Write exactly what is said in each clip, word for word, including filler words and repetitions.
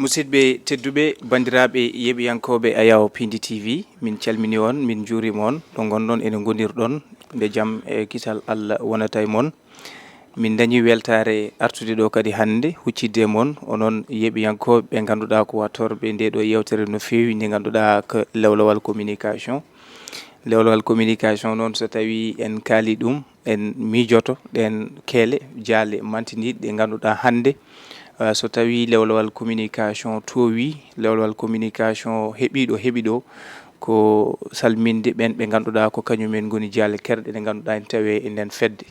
Musidɓe tedduɓe, banndiraaɓe yeeɓiyankooɓe Ayaw Pindi T V, min calmini on, min njuurima on, ɗo ngonɗon ene ngonirɗon, nde jam e kisal Allah wonata e mon. Min dañi weltaare artude ɗo kadi hannde, huccidde e mon, onon yeeɓiyankooɓe ɓe ngannduɗaa ko watorɓe nde ɗo yewtere no feewi, nde ngannduɗaa ko Lewlewal Communication. Lewlewal Communication noon, so tawii en kaali ɗum, en miijoto ɗeen keele, jaale mantiniiɗe ɗe ngannduɗaa hannde, eh, so tawii Lewlewal Communication toowii, Lewlewal Communication heɓii ɗo heɓi ɗo, ko salminde ɓeen ɓe ngannduɗaa ko kañum en ngoni jaale kerɗe ɗe ngannduɗaa en tawee e ndeen fedde.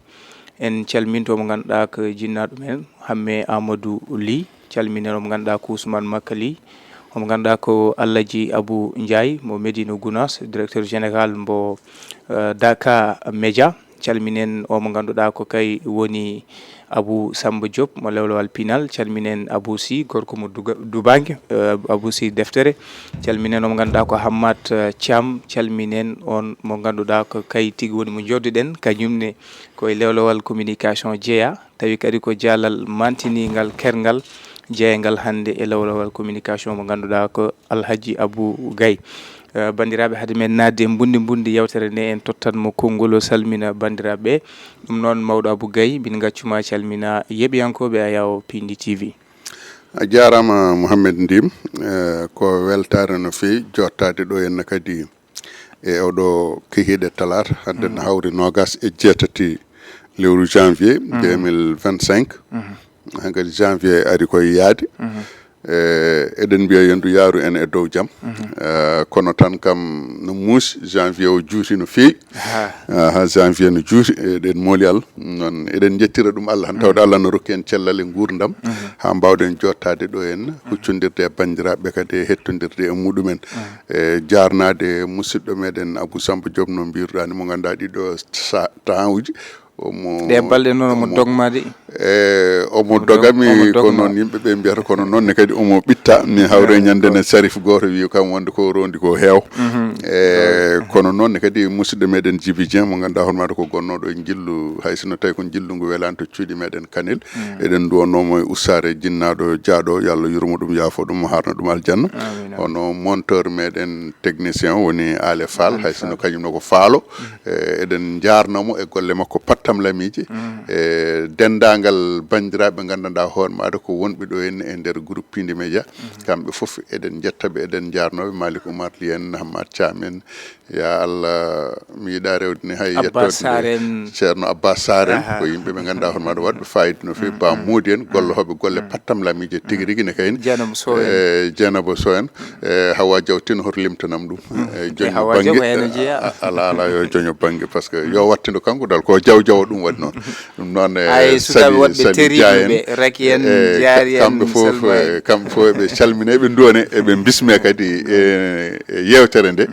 En calminto mo ngannduɗaa ko jinnaaɗo men, Hamme Amadou Ly, calminen mo ngannduɗaa ko Ousmane Makka Ly, mo ngannduɗaa ko Alhaji Abou Ndiaye mo Medina Gounass, directeur général mbo, eh, Daka Média. Calminen o mo ngannduɗaa ko kay woni Abou Samba Diop mo Lewlewal Pinal. Calminen Abou Sy, gorko mo Duga-, Dubange, eh, Abou Sy Deftere. Calminen o mo ngannduɗaa ko Hammat, eh, Thiam. Calminen on mo ngannduɗaa ko kay tigi woni mo njodduɗen, kañum ne ko e Lewlewal Communication jeyaa, tawi kadi ko jaalal mantiningal, kerngal, jeeyngal hannde e Lewlewal Communication mo ngannduɗaa ko Alhaji Abou Gaye. Eh, banndiraaɓe, hade men naatde e mbunndi mbunndi yewtere nde, en tottan mo konngol, o salmina banndiraaɓe ɓe. Ɗum noon, mawɗo Abou Gaye, min ngaccuma calmina yeeɓiyankooɓe Ayaw Pindi T V. A jaaraama, Mouhamed Ndim. Eh, ko weltaare no feewi jottaade ɗo henna kadi e oɗo kikiiɗe talaata, hannde no hawri noogas e jeetati lewru janvier deux mille vingt-cinq. Hankadi janvier ari koye yaade. Eh, eɗen mbiya yo ndu yaaru en e dow jam. Eh, kono tan kam no muusi, janvier o juuti no feewi. Aha. Aha, janvier no juuti, eɗen mooli Allah. Noon eɗen njettira ɗum Allah tan, tawde Allah no rokki en cellal e nguurndam, haa mbaawɗen jottaade ɗo en, huccondirde e banndiraaɓe kadi e hettondirde e muɗumen. E jaarnaade musidɗo meɗen Abou Samba Diop, no mbiruɗaa ni, mo ngannduɗaa ɗiɗo sa-, taawuji, omo, ɗe balɗe noon omo omo dogma de. E omo Omo dog-, dogami, omo dogma. Ko noon yimɓe ɓe mbiyata, kono noon ne kadi omo ɓitta. Mi hawre ñande ne Sarif gooto wi kam wonde ko rondi ko heew. E kono noon ne kadi musidɗo meɗen Djiby Dieng, mo ngannduɗaa hono maɗa ko gonnooɗo e njillu, hay sinno tawi ko njillu ngu welaani to cuuɗi meɗen Kanel. Eɗen nduwanomo e ussaare jinnaaɗo jaaɗo, yo Allah yurmo ɗum, yaafo ɗum, haarna ɗum aljanna. Amiin, amiin. Hono monteur meɗen technicien o woni Ale Fall, Ale hay sinno Fall. Kañum ne ko faalo. E, eɗen njaarnoo mo e golle makko pattam lamiiji. E denndaangal banndiraaɓe nganndanɗaa hoore maɗa ko wonɓe ɗo henna e nder groupe Pindi Média. Kamɓe fof eɗen njetta ɓe, eɗen njaarnoo ɓe, Malick Oumar Ly en, Hammat Thiam en, ya Allah, mi yiɗaa rewde ni hay Abbas yettoode Sarr nde en. Ceerno Abbas Sarr en, aha, ko yimɓe ɓe ngannduɗaa hono maɗa waɗɓe fayida no feewi. Ba Moodi en, gollooɓe golle pattam lamiiji tigi rigi ne kayni. Dieynaba Sow en. E, Dieynaba Sow en. E, Hawa Diaw tin hoto limtanam ɗum. E, e joño Hawa Diaw bannge, ko heen o jeyaa. A-, ala, ala, yo joño bannge, parce que yo wattindo kanko dal, ko Diaw Diaw ɗum waɗi noon. Ɗum noon, e, ay, sukaaɓe Sali, woɗɓe Sali teriiɓe Dia en, ɓe, Raki en, e, Diari en, kamɓe fof, Salma en. E, kamɓe fof eɓe calmine, eɓe nduwane, eɓe bisme kadi e, e yewtere nde.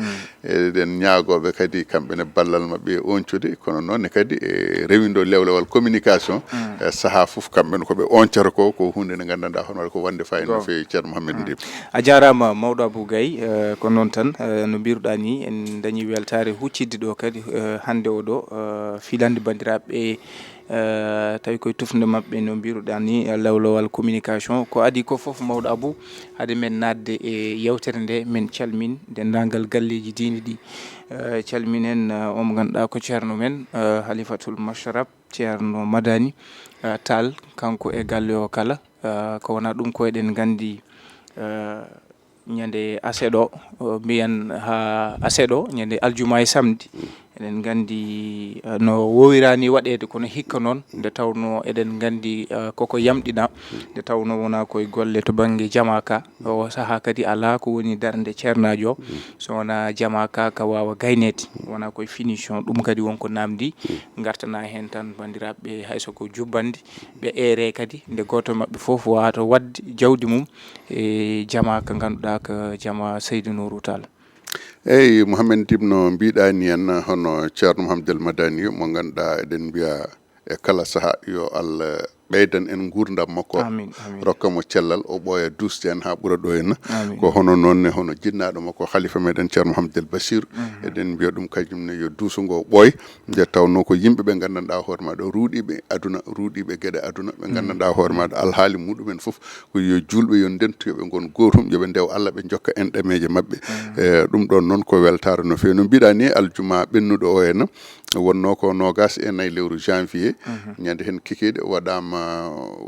Eɗen ñaagooɓe kadi kamɓe ne ballal maɓɓe e oñcude, kono noon ne kadi e rewindo lewlewal communication, e sahaa fof kamɓe ne ko ɓe oñcata ko, ko huunde nde nganndanɗaa hono waɗa ko wonde fayida no feewi, Ceerno Mouhamed Ndim. A jaaraama, mawɗo Abou Gaye. Eh, ko noon tan, eh, no mbiruɗaa ni, en dañi weltaare huccidde ɗo kadi, eh, hannde oɗo, eh, filande banndiraaɓe, eh, tawi koye tufnde maɓɓe, no mbiruɗaa ni, eh, lawlawal communication. Ko adii ko fof, mawɗo Abou, hade men naatde e yewtere nde, men calmin denndaangal galleeji diine ɗi. Eh, calminen, eh, o mo ngannduɗaa ko ceerno men, eh, Halifatul Masharab, Ceerno Madani, eh, Tall, kanko e galle o kala. Eh, ko wonaa ɗum ko eɗen nganndi, eh, ñande aseɗo, eh, mbiyan haa aseɗo, ñande aljuma e samedi. Eɗen nganndi, eh, no woowiraani waɗeede, kono hikka noon, nde tawnoo eɗen nganndi, eh, koko yamɗina, nde tawnoo wonaa koye golle to bannge jamaa ka. O sahaa kadi alaa ko woni darnde ceernaajo, so wonaa jamaa ka, ka waawa gayneede, wonaa koye finition. Ɗum kadi won ko naamndi, ngartanaa heen tan banndiraaɓe, hay so ko jubbandi, ɓe eere kadi, nde gooto maɓɓe fof waawata waɗde jawdi mum e jamaa ka ngannduɗaa ko jamaa Seydi Nourou Tall. Eeyi, Mouhamed Ndim, no mbiɗaa ni en, hono Ceerno Mouhamadou El Madani, mo ngannduɗaa eɗen mbiya e kala sahaa yo Allah ɓeydan en nguurndam makko, rokka mo cellal, o ɓooya duusde en haa ɓura ɗo henna. Ko hono noon ne, hono jinnaaɗo makko, Khalifa meɗen Ceerno Mouhamadou El Bachir, eɗen mbiya ɗum kañum ne yo duuso ngo ɓooy. Nde tawnoo ko yimɓe ɓe nganndanɗaa hoore maaɗa, ruuɗiiɓe aduna, ruuɗiiɓe geɗe aduna, ɓe nganndanɗaa hoore maaɗa, alhaali muɗumen fof ko yo juulɓe yo ndentu, yo ɓe ngon gootum, yo ɓe ndew Allah, ɓe njokka enɗameeje maɓɓe. E, ɗum ɗoon noon ko weltaare no feewi. No mbiɗaa ni, aljuma ɓennuɗo o henna, wonnoo ko noogaas e nayi lewru janvier, ñande heen kikiiɗe waɗaama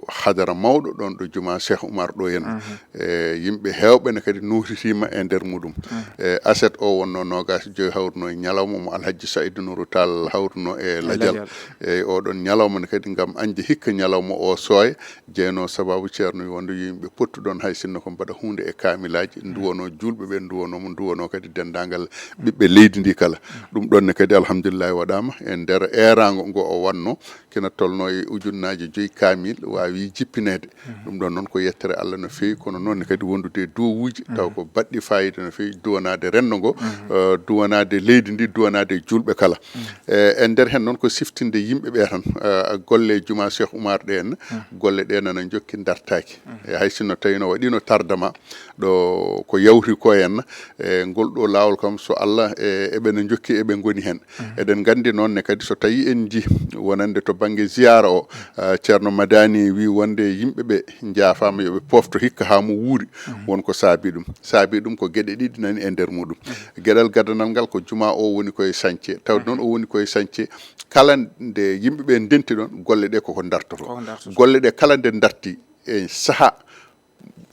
hadara mawɗo ɗoon ɗo juma Cheikh Oumar ɗo henna. E, yimɓe heewɓe ne kadi nootitiima e nder muɗum. E, aset o wonnoo noogaas e joy, hawruno e ñalawma mo Alhajji Saïd Nourou Tall hawruno e lajal. E, oɗon ñalawma ne kadi ngam añde hikka ñalawma o sooya, jeynoo sababu ceerno wonde yimɓe pottuɗon hay sinno ko mbaɗa huunde e kaamilaaji, nduwonoo juulɓe ɓe, nduwonoo mo, nduwonoo kadi denndaangal ɓiɓɓe leydi ndi kala. Ɗum ɗoon ne kadi, alhamdulillahi, waɗaama e nder eeraango ngo o wannoo, kina tolnoo e ujunnaaje joyi kaamil waawi jippineede. Ɗum ɗoon noon ko yettere Allah no feewi, kono noon ne kadi wondude e duwawuuji, taw ko baɗɗi faayiida no feewi, duwanaade renndo ngo, eh, duwanaade leydi ndi, duwanaade e juulɓe kala. E, e nder heen noon ko siftinde yimɓe ɓe tan, eh, golle juma Cheikh Oumar ɗe en, golle ɗe nana njokki dartaaki. E, hay sinno tawi no waɗiino tardement, ɗo ko yawti ko en, e, ngol ɗo laawol kam, so Allah, e, eɓe no njokki, eɓe ngoni heen. Eɗen nganndi noon ne kadi, so tawi en njii wonande to bannge ziyaara o, eh, Ceerno Madani wi wonde yimɓe ɓe njaafaama yo ɓe poofto hikka haa mo wuuri. Won ko saabi ɗum. Saabi ɗum ko geɗe ɗiɗi nani e nder muɗum. Geɗal gadanal ngal ko juma o woni koye sañce. Tawde noon o woni koye sañce. Kala nde yimɓe ɓe ndenti ɗoon, golle ɗe koko dartoto. Koko dartoto. Golle ɗe kala nde darti e saha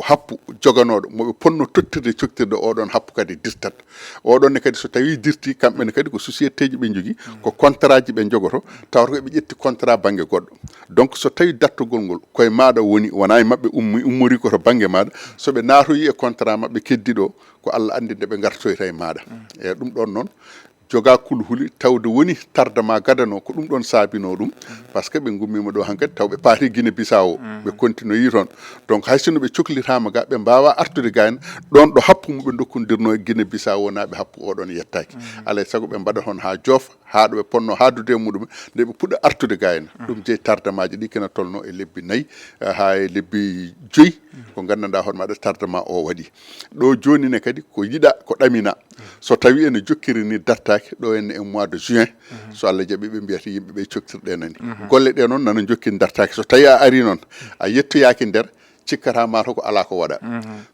happu joganooɗo mo ɓe ponno tottirde coktirde, oɗon happu kadi dirtat. Oɗon ne kadi so tawi dirti, kamɓe ne kadi ko société ji ɓe njogii, ko contrat ji ɓe njogoto, tawata ko ɓe ƴetti contrat bannge goɗɗo. Donc so tawi dattogol ngol koye maaɗa woni, wona e maɓɓe ummi, ummori ko to bannge maaɗa, so ɓe naatoyi e contrat maɓɓe keddiɗo, ko Allah anndi nde ɓe ngartoyta e maaɗa. E ɗum ɗoon noon, joga kulhuli, tawde woni tardement gadano, ko ɗum ɗoon saabinoo ɗum, par ce que ɓe ngummiima ɗo hankadi, taw ɓe paati Guinée Bissau, ɓe kontinoyi toon. Donc hay sinno ɓe coklitaama ga, ɓe mbaawa artude ga en, ɗoon ɗo happu mo ɓe ndokkondirnoo e Guinée Bissau wonaa ɓe happu oɗon yettaaki. Alay sago ɓe mbaɗa toon haa joofa, haa ɗo ɓe ponno haadude e muɗum, nde ɓe puɗɗa artude ga en. Ɗum jeyi tardemaaji ɗi kena tolno e lebbi nayi, eh, haa e lebbi joyi, ko nganndanɗaa hoore maaɗa tardement o waɗi. Ɗo jooni ne kadi ko yiɗa, ko ɗamina. So tawi ene jokkiri ni dartaaki, ɗo en e mois de juin, so Allah jaɓi ɓe mbiyata yimɓe ɓe coktirɗe nani. Golle ɗe noon nana jokki dartaaki. So tawi a ari noon, a yettoyaaki nder, cikkata mataw ko alaa ko waɗa.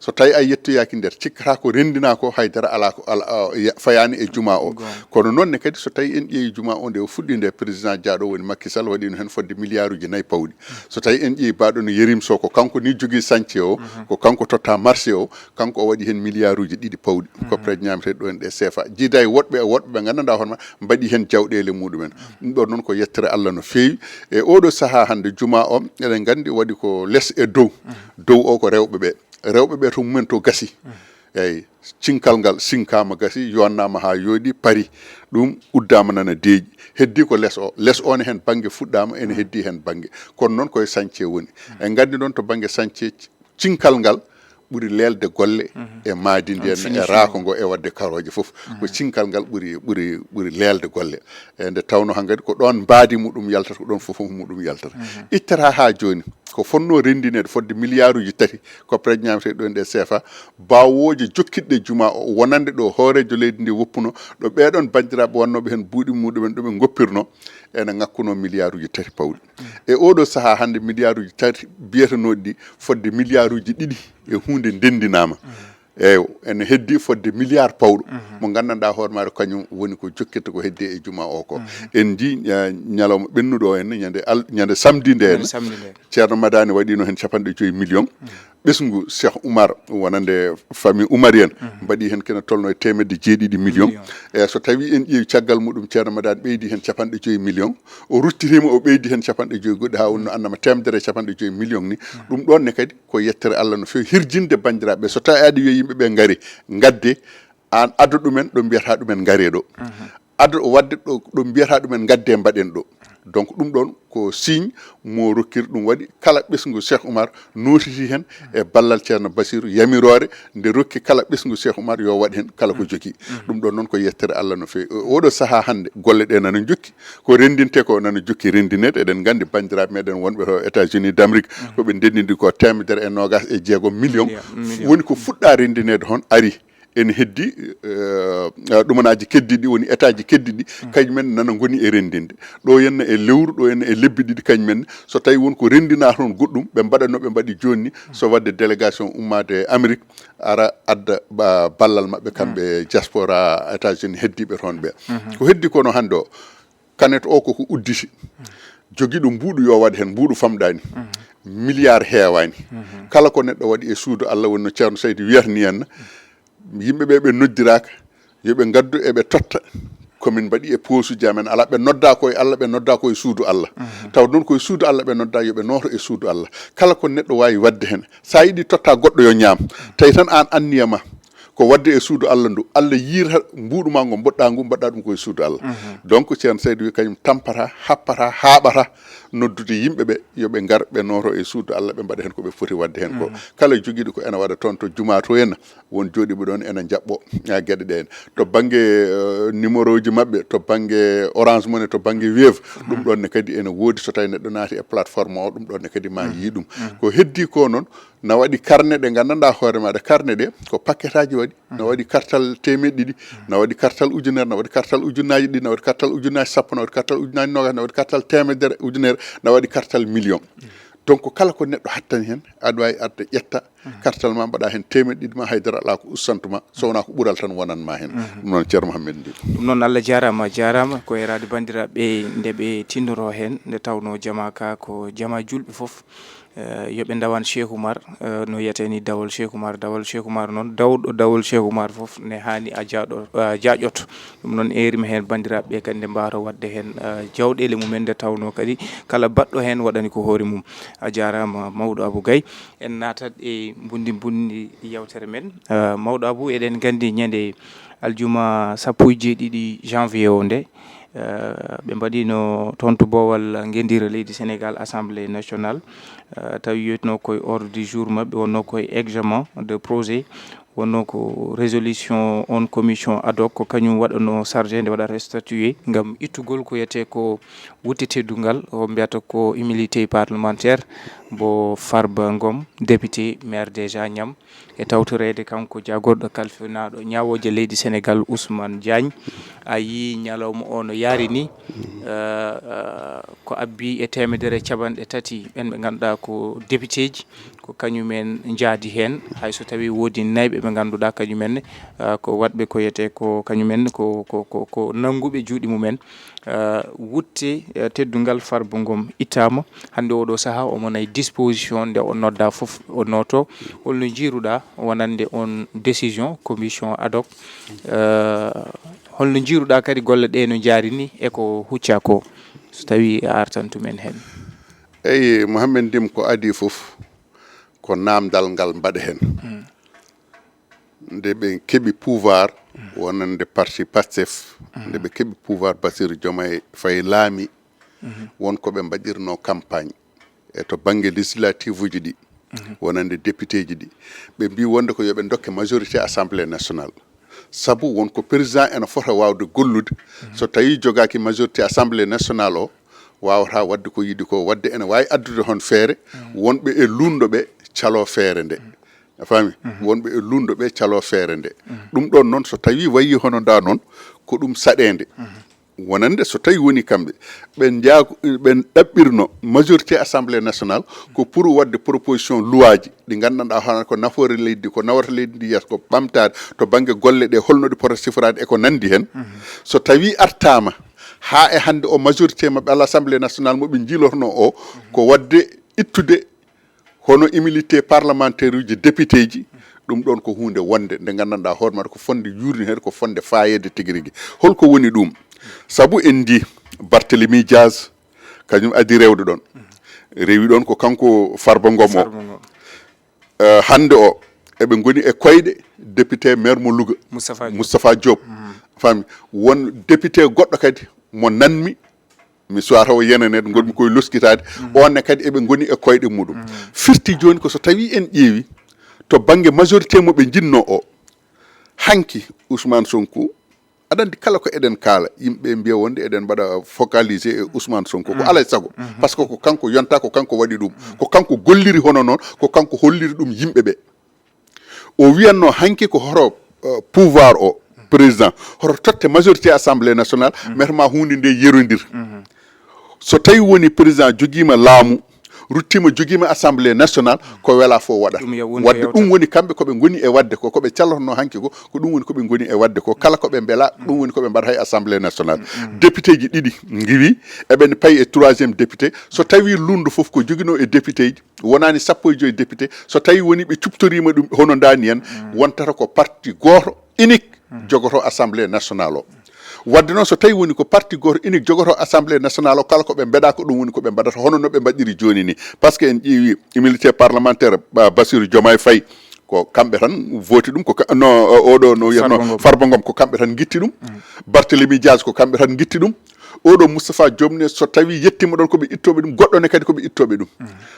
So tawi a yettoyaaki nder, cikkata ko renndinaa ko, haydara alaa ko, ala, a, ya-, fayaani e juma o. Kono noon ne kadi, so tawi en ƴeewi juma o nde o fuɗɗi nde, président jaaɗo woni Macky Sall waɗino heen fodde milliard uji nayi pawɗi. So tawi en ƴeewi baɗo no Yérim Sow, ko kanko ni jogii chantier o, ko kanko totta marché o, kanko o waɗi heen milliard uji ɗiɗi pawɗi. Ko prêt ñaamete ɗo en ɗe C F A. Jiida e woɗɓe e woɗɓe ɓe nganndanɗaa hoore ma mbaɗi heen jawɗeele muɗumen. Ɗum ɗon noon ko yettere Allah no feewi. E oɗo sahaa hannde juma o, eɗen nganndi waɗi ko les e dow. Dow o ko rewɓe ɓe. Rewɓe ɓe to mumen to gasi. Eyyi, cinkal ngal sinkaama gasi, yonnaama haa yooɗi, pari. Ɗum uddaama nana deeƴi. Heddi ko les o. Les o ne heen bannge fuɗɗaama, ene heddi heen bannge. Kono noon koye sañce woni. En nganndi noon to bannge sañce, cinkal ngal ɓuri leelde golle e maadi ndi en, e raako ngo, e waɗde karooje fof. Ko cinkal ngal ɓuri, ɓuri, ɓuri leelde golle. E nde tawno hankadi ko ɗoon mbaadi muɗum yaltata, ko ɗoon fof muɗum yaltata. Ittata haa jooni ko fotnoo renndineede fodde milliard uji tati, ko prêt ñaamete ɗo en ɗe C F A, bawooje jokkitɗe juma o wonande ɗo hooreejo leydi ndi woppuno, ɗo ɓeeɗoon banndiraaɓe wannooɓe heen buuɗi muɗumen, ɗo ɓe ngoppirno, ene ngakkuno milliard uji tati pawɗi. E oɗo sahaa hannde, milliard uji tati biyetenooɗi ɗi, fodde milliard uji ɗiɗi e huunde ndenndinaama. Eyyo, ene heddi fodde milliard pawɗo, mo nganndanɗaa hoore maaɗa, kañum woni ko jokkirta ko heddi e juma o ko. En njii, eh, ñalawma ɓennuɗo o en, ñande al-, ñande samedi nde en, Ceerno Madani waɗino heen capanɗe joyi million. Ɓesngu Cheikh Oumar wonande famille Oumarienne mbaɗi heen kene tolno e teemedde jeeɗiɗi million. E so tawi en ƴeewi caggal muɗum, Ceerno Madani ɓeydi heen capanɗe joyi million. O ruttitiima, o ɓeydi heen capanɗe joyi goɗɗi, haa wonno annama teemedere e capanɗe joyi million ni. Ɗum ɗoon ne kadi ko yettere Allah no feewi, hirjinde banndiraaɓe. So tawi aɗa wiya yimɓe ɓe ngare, ngadde, aan adda ɗumen ɗo mbiyata ɗumen ngare ɗo. Adda o waɗde ɗo, ɗo mbiyata ɗumen ngadde mbaɗen ɗo. Donc ɗum ɗon ko signe mo rokkir ɗum waɗi kala ɓesngu Cheikh Oumar nootiti heen e ballal Ceerno Basiru yamiroore nde rokki kala ɓesngu Cheikh Oumar yo waɗ heen kala ko jogii. Ɗum ɗon noon ko yettere Allah no feewi. O-, oɗo sahaa hannde golle ɗe nana jokki, ko renndinte ko nana jokki renndineede. Eɗen nganndi banndiraaɓe meɗen wonɓe to États-Unis d'Amérique ko ɓe ndenndini ko teemedere e noogas e jeegom million. Million, million. Woni ko fuɗɗa renndineede hon ari. Ene heddi eh, ɗumanaaji keddiɗi, woni état ji keddiɗi, kañum en nana ngoni e renndinde. Ɗo henna e lewru, ɗo henna e lebbi ɗiɗi kañum en. So tawi won ko renndina toon goɗɗum, ɓe mbaɗa no ɓe mbaɗi jooni ni, so waɗde délégation ummaade e Amérique, ara adda ba-, ballal maɓɓe kamɓe diaspora États-Unis heddiiɓe toon ɓe. Ko heddi kono hannde o, kanet o koko udditi. Jogiiɗo mbuuɗu yo waɗ heen, mbuuɗu famɗaani. Milliard heewaani. Kala ko neɗɗo waɗi e suudu Allah, woni no Ceerno Saydu wiyata ni henna, yimɓe ɓe ɓe noddiraaka, yo ɓe ngaddu eɓe totta. Komin mbaɗi e poosuji amen, alaa ɓe nodda ko e Allah, ɓe nodda ko e suudu Allah. Taw noon ko e suudu Allah ɓe nodda, yo ɓe nooto e suudu Allah. Kala ko neɗɗo waawi waɗde heen, so a yiɗi totta goɗɗo yo ñaam, tawi tan aan anniya ma ko waɗde e suudu Allah ndu, Allah yiirta mbuuɗu ma ngu mboɗɗa ngu, mbaɗɗa ɗum ko e suudu Allah. Donc Ceerno Saydu wi kañum tampata, happata, haaɓata noddude yimɓe ɓe yo ɓe ngar, ɓe nooto e suudu Allah, ɓe mbaɗa heen ko ɓe foti waɗde heen ko. Kala jogiiɗo ko ena waɗa toon to jumaa to henna, won jooɗiiɓe ɗoon ena njaɓɓo, ah, geɗe ɗe en. To bannge eh, numéro ji maɓɓe, to bannge Orange Money, to bannge Wave, ɗum ɗoon ne kadi ena woodi. So tawi neɗɗo naati e plateforme o, ɗum ɗoon ne kadi ma yii ɗum. Ko heddi ko noon, na waɗi karne ɗe nganndanɗaa hoore maaɗa, karne ɗe ko paquetaaji waɗi. Na waɗi kartal teemeɗɗe ɗiɗi, na waɗi kartal ujunere, na waɗi kartal ujunnaaji ɗiɗi, na waɗi kartal ujunnaaji sappo, na waɗi kartal ujunnaaji noogas, na waɗi kartal ujunere, na waɗi kartal million. Donc kala ko neɗɗo hattani heen, aɗa waawi arde ƴetta kartal ma, mbaɗa heen teemeɗɗe ɗiɗi ma, haydara alaa ko ustantu ma, so wonaa ko ɓural tan wonan ma heen. Ɗum noon Ceerno Mohamed Ndin. Ɗum noon Allah jaaraama, jaaraama. Ko e raade banndiraaɓe nde ɓe tindoroo heen, nde tawnoo jamaa ka ko jamaa juulɓe fof. Eh, yo ɓe ndawan Cheikh Oumar, eh, no wiyetee ni dawol Cheikh Oumar, dawol Cheikh Oumar noon, dawɗo dawol Cheikh Oumar fof ne haani a jaaɗo-, a jaaƴoto. Ɗum noon eerima heen banndiraaɓe ɓe kadi nde mbaato waɗde heen, eh, jawɗeele mumen nde tawnoo kadi kala baɗɗo heen waɗani ko hoore mum. A jaaraama mawɗo Abou Gaye. En naatat e mbundi mbundi yewtere men. Eh, mawɗo Abou, eɗen nganndi ñande aljuma sappo e jeeɗiɗi janvier o nde, eh, ɓe mbaɗino toon to boowal ngenndire leydi Sénégal, Assemblée nationale, eh, tawi yetno koye ordre du jour maɓɓe, wonno koye examen de projet, wonno ko résolution on commission ad hoc, ko kañum waɗano chargé nde waɗata statué ngam ittugol ko wiyetee ko wutte teddungal, o mbiyata ko immunité parlementaire, mbo Farba Ngom, député, maire déjà ñam, e tawtoreede kanko jaagorɗo kalfinaaɗo ñaawooje leydi Sénégal, Ousmane Diagne. A yii ñalawma o no yaari ni, eh, eh, ko abbi e teemedere e capanɗe tati ɓen ɓe ngannduɗaa ko députéji, ko kañumen njaadi heen, hay so tawii woodi nayɓe ɓe ngannduɗaa kañumen, eh, ko waɗɓe ko wiyetee ko kañumen ko, ko, ko, ko nannguɓe juuɗe mumen. Eh, wutte, eh, teddungal Farba Ngom ittaama. Hannde oɗo sahaa omo nayi disposition nde o nodda fof o nooto. Holno njiiruɗaa wonande on décision commission ad hoc? Eh, holno njiiruɗaa kadi golle ɗe no njaari ni e ko huccaa ko, so tawii a artan tumen heen? Eyi, Mohamed Ndim, ko adii fof ko naamndal ngal mbaɗa heen. Nde ɓe keɓi pouvoir, wonande parti Pastef, nde ɓe keɓi pouvoir, Bassirou Diomaye Faye laami, won ko ɓe mbaɗirno campagne e to bannge législative uji ɗi, wonande député ji ɗi. Ɓe mbi wonde ko yo ɓe ndokke majorité Assemblée nationale. Sabu won ko président ena fota waawde gollude, so tawi jogaaki majorité Assemblée nationale o, waawata waɗde ko yiɗi ko waɗde, ene waawi addude hon feere, wonɓe e luunɗo ɓe caloo feere nde. A faami? Wonɓe e luunɗo ɓe caloo feere nde. Ɗum ɗoon noon, so tawi wayi hono nda noon, ko ɗum saɗeende. Wonande so tawi woni kamɓe, ɓe njaag-, ɓe ɗaɓɓirno majorité Assemblée nationale ko pour waɗde proposition luwaaji ɗi nganndanɗaa hono ko nafoore leydi, ko nawata leydi ndi yeeso, ko ɓamtaade to bannge golle ɗe, holno ɗi pota siforaade e ko nanndi heen. So tawi artaama haa e hannde o, majorité maɓɓe à l'Assemblée nationale mo ɓe njiilotno o, ko waɗde ittude hono immunité parlementaire uji député ji, ɗum ɗoon ko huunde wonde nde nganndanɗaa hoore maɗa ko fotde yuurni heen, ko fotde faayeede tigi rigi. Holko woni ɗum? Sabu en ndi Barthélemy Diaz, kañum adii rewde ɗoon. Rewi ɗoon ko kanko Farba Ngom o. Farba Ngom. Eh, hannde o, eɓe ngoni e koyɗe député maire mo Louga, Moustapha Diop. Moustapha Diop. Faami, won député goɗɗo kadi mo nanmi, mi suwata o yenanede, ngonmi koye loskitaade. On ne kadi eɓe ngoni e koyɗe muɗum. Firti jooni ko so tawi en ƴeewi to bannge majorité mo ɓe njinnoo o, hanki Ousmane Sonko, aɗa anndi kala ko eɗen kaala, yimɓe mbiya wonde eɗen mbaɗa focalisé e Ousmane Sonko. Ko alaa e sago. Par ce que ko kanko yonta, ko kanko waɗi ɗum. Ko kanko golliri hono noon, ko kanko holliri ɗum yimɓe ɓe. O wiyatno hanki ko hoto, euh, pouvoir o, président, hoto totte majorité assemblée nationale, mete ma huunde nde yerondir. So tawi woni président jogiima laamu, ruttiima jogiima assemblée nationale, ko wela fof waɗa. Ɗum yo wonde wadde yewtere. Ɗum woni kamɓe ko ɓe ngoni e wadde ko, ko ɓe calotno hanki ko, ko ɗum woni ko ɓe ngoni e wadde ko. Kala ko ɓe mbela, ɗum woni ko ɓe mbaɗa hay assemblée nationale. Député ji ɗiɗi ngiwi, eɓe payi e troisième député. So tawi lundo fof ko joginoo e député ji, wonaani sappo e joyi député, so tawi woni ɓe cuɓtoriima ɗum hono ndaani en, wontata ko parti gooto unique jogoto assemblée nationale o. Wadde noon, so tawi woni ko parti gooto unique jogoto assemblée nationale o, kala ko ɓe mbeɗa ko ɗum woni ko ɓe mbaɗata, hono no ɓe mbaɗiri jooni ni. Par ce que en ƴeewi immunité parlementaire, ba, Bassirou Diomaye Faye, ko kamɓe tan voti ɗum, ko ka-, no, oɗo no wiyatno Farba Ngom. Farba Ngom, ko kamɓe tan ngitti ɗum. Barthélémy Dias, ko kamɓe tan ngitti ɗum. Oɗo Moustapha Diop ne, so tawi yettima ɗon, ko ɓe ittoɓe ɗum, goɗɗo ne kadi ko ɓe ittoɓe ɗum.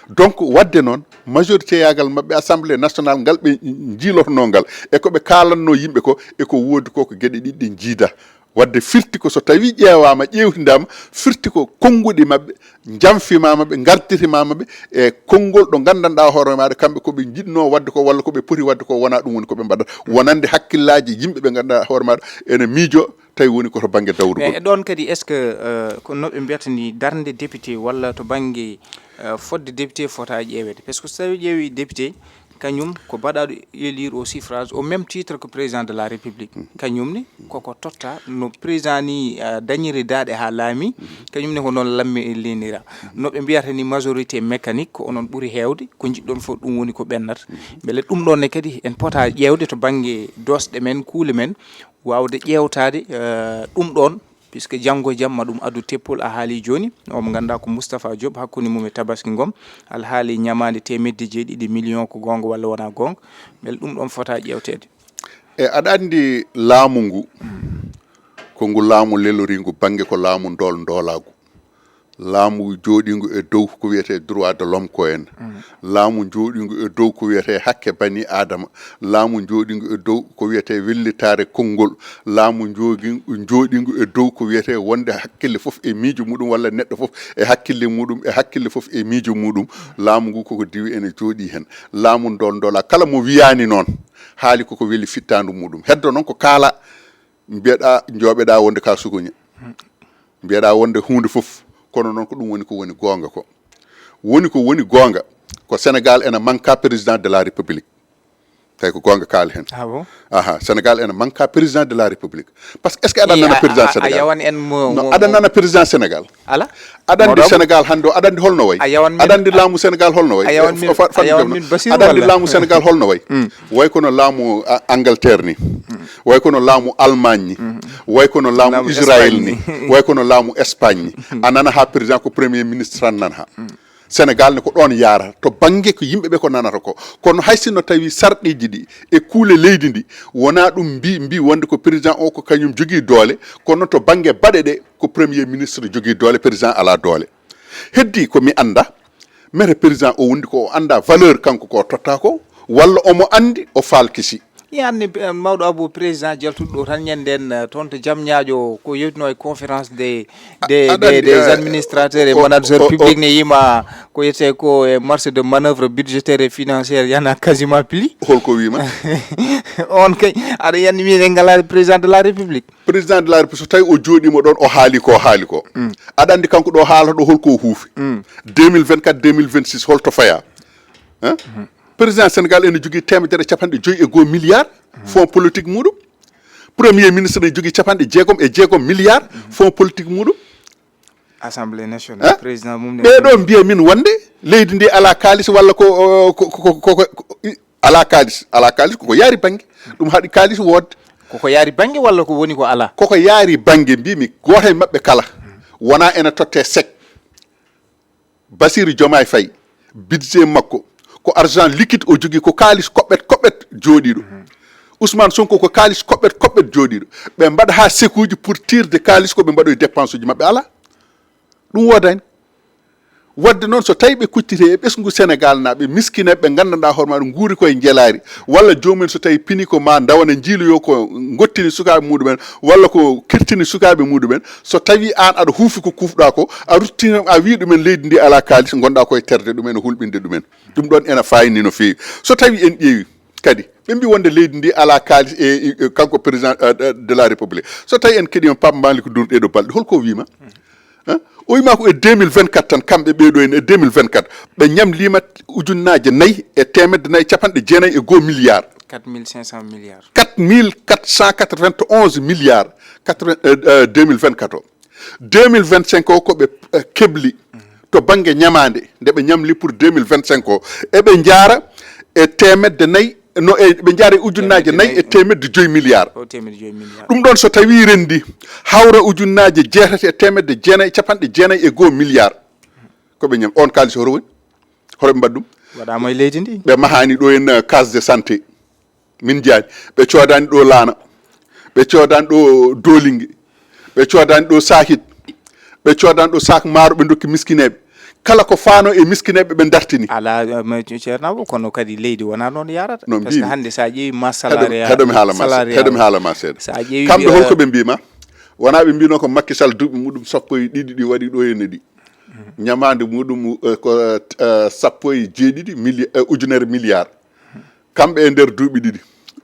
Donc, wadde noon, majorité yagal maɓɓe, assemblée nationale ngal ɓe jiilotono ngal, e ko ɓe kaalanno yimɓe ko, e ko woodi ko, ko geɗe ɗiɗi ɗe jiida. Wadde firti ko so tawi ƴeewaama, ƴeewtindaama, firti ko konnguɗi maɓɓe, njamfimaama ɓe, ngartitimaama ɓe, e konngol ɗo nganndanɗaa hoore maaɗa, kamɓe ko ɓe njiɗno wadde ko, walla ko ɓe poti wadde ko, wonaa ɗum woni ko ɓe mbaɗata. Wonande hakkillaaji yimɓe ɓe nganndanɗaa hoore maaɗa ene miijo, tawi woni ko to bannge dawrugol. Mais e ɗoon kadi, est-ce que, euh, ko no ɓe mbiyata ni, darnde député walla to bannge, euh, fodde député fota ƴeewede? Parce que so tawi ƴeewi député, kañum ko baɗaaɗo élire au suffrage au même titre que président de la République. Kañum ne koko totta no président ni, euh, dañiri daaɗe haa laami, kañum ne ko noon lammi e leenira. No ɓe mbiyata ni majorité mécanique, ko onon ɓuri heewde, ko njiɗɗon fof ɗum woni ko ɓennata. Mbele ɗum ɗoon ne kadi en pota ƴeewde to bannge doosɗe men, kuule men, waawde ƴeewtaade, eh, ɗum ɗoon, puisque janngo e jam ma ɗum addu teppol. A haali jooni, o mo ngannduɗaa ko Moustapha Diop, hakkunde mum e Tabaski Ngom, alhaali ñamaande teemedde jeeɗiɗi million, ko goonga walla wonaa goonga? Mbele ɗum ɗoon fota ƴeewteede? E, aɗa anndi laamu ngu, ko ngu laamu leloringu bannge, ko laamu ndool ndoolaagu. Laamu jooɗiingu e dow ko wiyetee droit de l'homme ko en. Laamu jooɗiingu e dow ko wiyetee hakke bani Aadama. Laamu jooɗiingu e dow ko wiyetee wellitaare konngol. Laamu joogi-, jooɗiingu e dow ko wiyetee wonde hakkille fof e miijo muɗum, walla neɗɗo fof e hakkille muɗum, e hakkille fof e miijo muɗum. Laamu ngu koko diwi ene jooɗii heen. Laamu ndool ndoolaa, kala mo wiyaani noon, haali koko weli fittaandu muɗum. Heddo noon ko kaala, mbiyeɗaa, njooɓeɗaa wonde ka sukuña. Mbiyeɗaa wonde huunde fof, kono noon ko ɗum woni ko woni goonga ko. Woni ko woni goonga, ko Sénégal ena manka président de la République. Tawi ko goonga kaali heen. Ah bon? Aha, Sénégal ena manka président de la République. Parce que est-ce que aɗa nana président Sénégal? A yawan en mo, non, mo, aɗa nana président Sénégal? Ala? Aɗa anndi Sénégal hannde o, aɗa anndi holno wayi? A yawan min, aɗa anndi laamu Sénégal holno wayi? A yawan min, fa-, fa-, a yawan min Basiru, aɗa anndi walla? Laamu Sénégal holno wayi? Mm. Way kono laamu, a, Angleterre ni. Mm. Way kono laamu Allemagne ni. Mm. Way kono laamu Israël ni. Laamu Espagne ni. Way kono laamu Espagne ni. Mm. A nana ha président ko premier ministre tan nan ha. Mm. Sénégal ne ko ɗoon yaara to bannge ko yimɓe ɓe ko nanata ko. Kono hay sinno tawi sarɗiiji ɗi e kuule leydi ndi wonaa ɗum mbi, mbi wonde ko président o ko kañum jogii doole, kono to bannge baɗe ɗe ko premier ministre jogii doole, président alaa doole. Heddi ko mi annda, mete président o wondi ko o annda valeur kanko ko o totta ko, walla omo anndi o faalkisi. Yanni, eh, mawɗo Abou, président jaltuɗo ɗo tan ñanden, eh, toon to Diamniadio, ko yewtino e conférence des, des, aɗa des, anndi, des eh, administrateurs et o, managers o, o, publics ne yima ko yetee ko e marché de manœuvre budgétaire et financière, y en a quasiment plus. Holko wima? On kay, aɗa yanni min en ngalaade président de la République. Président de la République, so tawi o jooɗiima ɗoon, o haali ko, o haali ko. Mm. Aɗa anndi kanko ɗo haalata ɗo holko o huufi? Mm. Deux mille vingt-quatre, deux mille vingt-six, holto faya? Hein? Mm. Président Sénégal ene jogii teemedere e capanɗe joyi e goo milliard fonds politique muɗum. Premier ministre ene jogii capanɗe jeegom e jeegom milliard fonds politique muɗum. Assemblée nationale, hein? Président mum ne. Ɓeɗo mbiya min wonde leydi ndi ala kaalis walla ko, ko, ko, ko, ko, i-, ala kaalis, ala kaalis koko yaari bannge. Ɗum haɗi kaalis woodde. Koko yaari bannge walla ko woni ko ala? Koko yaari bannge, mbimi gooto e maɓɓe kala wona ene totte sek. Bassirou Diomaye Faye, budget makko ko argent liquide o jogii, ko kaalis koɓɓet koɓɓet jooɗiiɗo. Mhm. Ousmane Sonko ko kaalis koɓɓet koɓɓet jooɗiiɗo. Ɓe mbaɗa haa sekuuji pour tirde kaalis ko ɓe mbaɗoyi dépense uji maɓɓe, alaa. Ɗum woodani. Wadde noon, so tawi ɓe kucciti e ɓesngu Senegal, na ɓe miskineɓe ɓe nganndanɗaa hoore maɓɓe nguuri koye njelaari, walla joomum en so tawi pini ko ma ndawana njiiloyo ko ngottini sukaaɓe muɗumen, walla ko kirtini sukaaɓe muɗumen, so tawi aan aɗa huufi ko kuufɗaa ko, a ruttini a wii ɗumen leydi ndi alaa kaalis, ngonɗaa koye terde ɗumen e hulɓinde ɗumen. Ɗum ɗoon ena faayni no feewi. So tawi en ƴeewi kadi, ɓe mbi wonde leydi ndi alaa kaalis e, e, e kanko président, euh, de la République. So tawi en keɗiima Pape Malick Ndour ɗeɗo balɗe, holko o wiima? Hein? O wiima ko e deux mille vingt-quatre tan, kamɓe ɓeɗo en e deux mille vingt-quatre, ɓe ñamliima ujunnaaje nayi e teemedde nayi capanɗe jeenayi e goo milliard. Quatre mille cinq cents milliards. Quatre mille quatre cent quatre-vingt-onze milliards, quatre-vingts, euh, euh, deux mille vingt-quatre o. Deux mille vingt-cinq o ko ɓe, euh, kebli to bannge ñamaande, nde ɓe ñamli pour deux mille vingt-cinq o. Eɓe njaara e teemedde nayi, no e, ɓe njaara e ujunnaaje nayi e teemedde joyi milliard. O teemedde joyi milliard. Ɗum ɗoon so tawi renndi, hawra ujunnaaje jeetati e teemedde jeenayi e capanɗe jeenayi e goo milliard. Ko ɓe ñam, oon kaalis hoto woni? Hoto ɓe mbaɗ ɗum? Waɗaama e leydi ndi. Ɓe mahaani ɗo en, euh, case de santé. Min njiyaani. Ɓe coodaani ɗo laana. Ɓe coodaani ɗo doolinge. Ɓe coodaani ɗo saakit. Ɓe coodaani ɗo saak maaro ɓe ndokki miskineeɓe. Kala ko faano e miskineeɓe ɓe dartini. Alaa, eh, ma-, ceerno Abou, kono kadi leydi wonaa noon yarata. No. Parce que mbiimi. Hannde so a ƴeewi masse salariale, heɗo mi haala ma seeɗa. Salariale. Heɗo mi haala ma seeɗa. So a ƴeewi kamɓe, holko ɓe mbiima? Wonaa ɓe mbiino ko Macky Sall duuɓi muɗum sappo e ɗiɗi ɗi waɗi ɗo henne ɗi. Ñamaande muɗum, eh, ko, eh, sappo e jeeɗiɗi milli-, eh, ujunere milliard. Kamɓe e nder duuɓi ɗiɗi,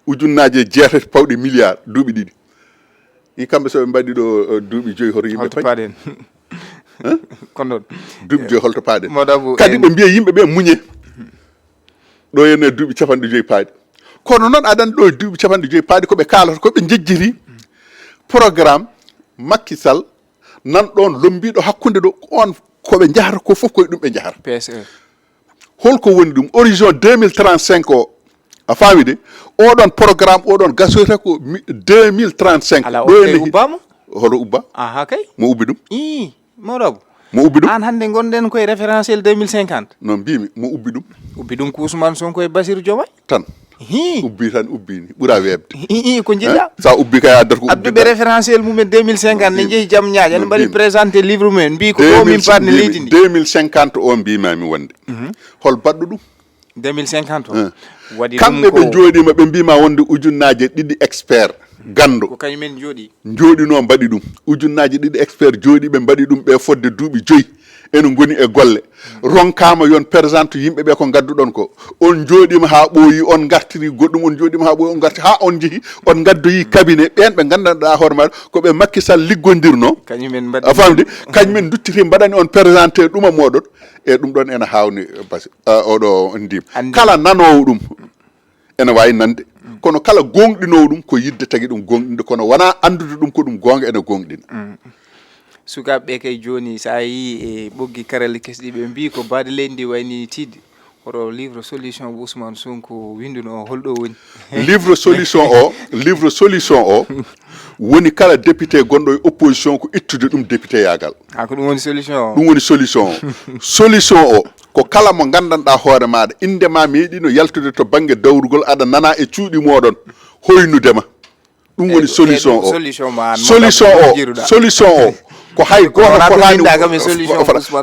ujunnaaje jeetati pawɗe milliard duuɓi ɗiɗi. Ɗi kamɓe so ɓe mbaɗi ɗo, eh, duuɓi joyi, hoto yimɓe paɗi? Holto paaɗen? Hein? Ko noon. Duuɓi joyi, holto paaɗen? Kadi ɓe mbiya yimɓe ɓe muñe. Ɗo henne duuɓi capanɗe joyi paaɗi. Kono noon aɗa anndi ɗo e duuɓi capanɗe joyi paaɗi ko ɓe kaalata, ko ɓe njejjiti programme Macky Sall nan ɗoon lombiiɗo hakkunde ɗo, on ko ɓe njahata, ko fof koye ɗum ɓe njahata. P S E. Holko woni ɗum? Horizon deux mille trente-cinq o, a faami de? Oɗon programme, oɗon gasoyta ko mi-, deux mille trente-cinq. Alaa, on ɗo kay ene hi-, ubbaama? Hoto ubba? Aha, kay. Mo ubbi ɗum? Ii, mawɗo Abou. Mo ubbi ɗum? Aan hannde ngonɗen koye référentiel deux mille cinquante. No mbiimi, mo ubbi ɗum? Ubbi ɗum ko Ousmane Sonko e Bassirou Diomaye. Tan. Hii. Ubbi tan, ubbi ni. Ɓura weeɓde. Hii, ko njiɗɗa? Hein? Sa ubbi kay, addat ko ubbi. Adduɓe référentiel mumen deux mille cinquante, ne njehi jam ñaaƴa, ne mbiimi, mbaɗi présenté livre mumen, mbi ko ɗo min paatni leydi ndi. Deux mille cinquante o mbimami wonde. Mhm. Hol baɗɗo ɗum? Deux mille cinquante o. Hein. Waɗi ɗum kamɓe ɓe ko njooɗiima, ɓe mbima wonde ujunnaaje ɗiɗi expert, ganndo. Ko kañum en njooɗi. Njooɗinoo mbaɗi ɗum. Ujunnaaje ɗiɗi expert jooɗiiɓe mbaɗi ɗum ɓe fodde duuɓi joyi. Ene ngoni e golle. Ronkaama yon présente yimɓe ɓe ko ngadduɗon ko. On njooɗiima haa ɓooyi, on ngartiri goɗɗum, on njooɗiima haa ɓooyi, on ngarti haa on njehi, on ngaddoyi cabinet. Ɓeen ɓe nganndanɗaa hoore maɗa ko ɓe Macky Sall liggondirnoo. Kañum en mbaɗi. A faamdi? Kañum en nduttiti mbaɗani on présenté ɗuma mooɗon. E ɗum ɗon ene haawni basi, a, oɗo ndim. Anndi. Kala nanoowo ɗum, ene waawi nande. Mm. Kono kala gooŋɗinoowo ɗum, ko yiɗde tagi ɗum gooŋɗinde, kono wonaa anndude ɗum ko ɗum goonga, ene gooŋɗina. Mm. Sukaaɓe ɓe kay jooni, so a yii e ɓoggi karalli kesɗi, ɓe mbii ko baade leydi ndi wayni tiiɗde. Hoto livre solution mo Ousmane Sonko winnduno o, holɗo woni? Livre solution o, livre solution o, woni kala député gonɗo e opposition ko ittude ɗum député yaagal. Ha, ko ɗum woni solution o? Ɗum woni solution o. Solution o, ko kala mo nganndanɗaa hoore maaɗa, innde ma meeɗiino yaltude to bannge dawrugol, aɗa nana e cuuɗi mooɗon, hoynude ma. Ɗum woni solution o. Solution o, solution o, ko hay gooto fotaani,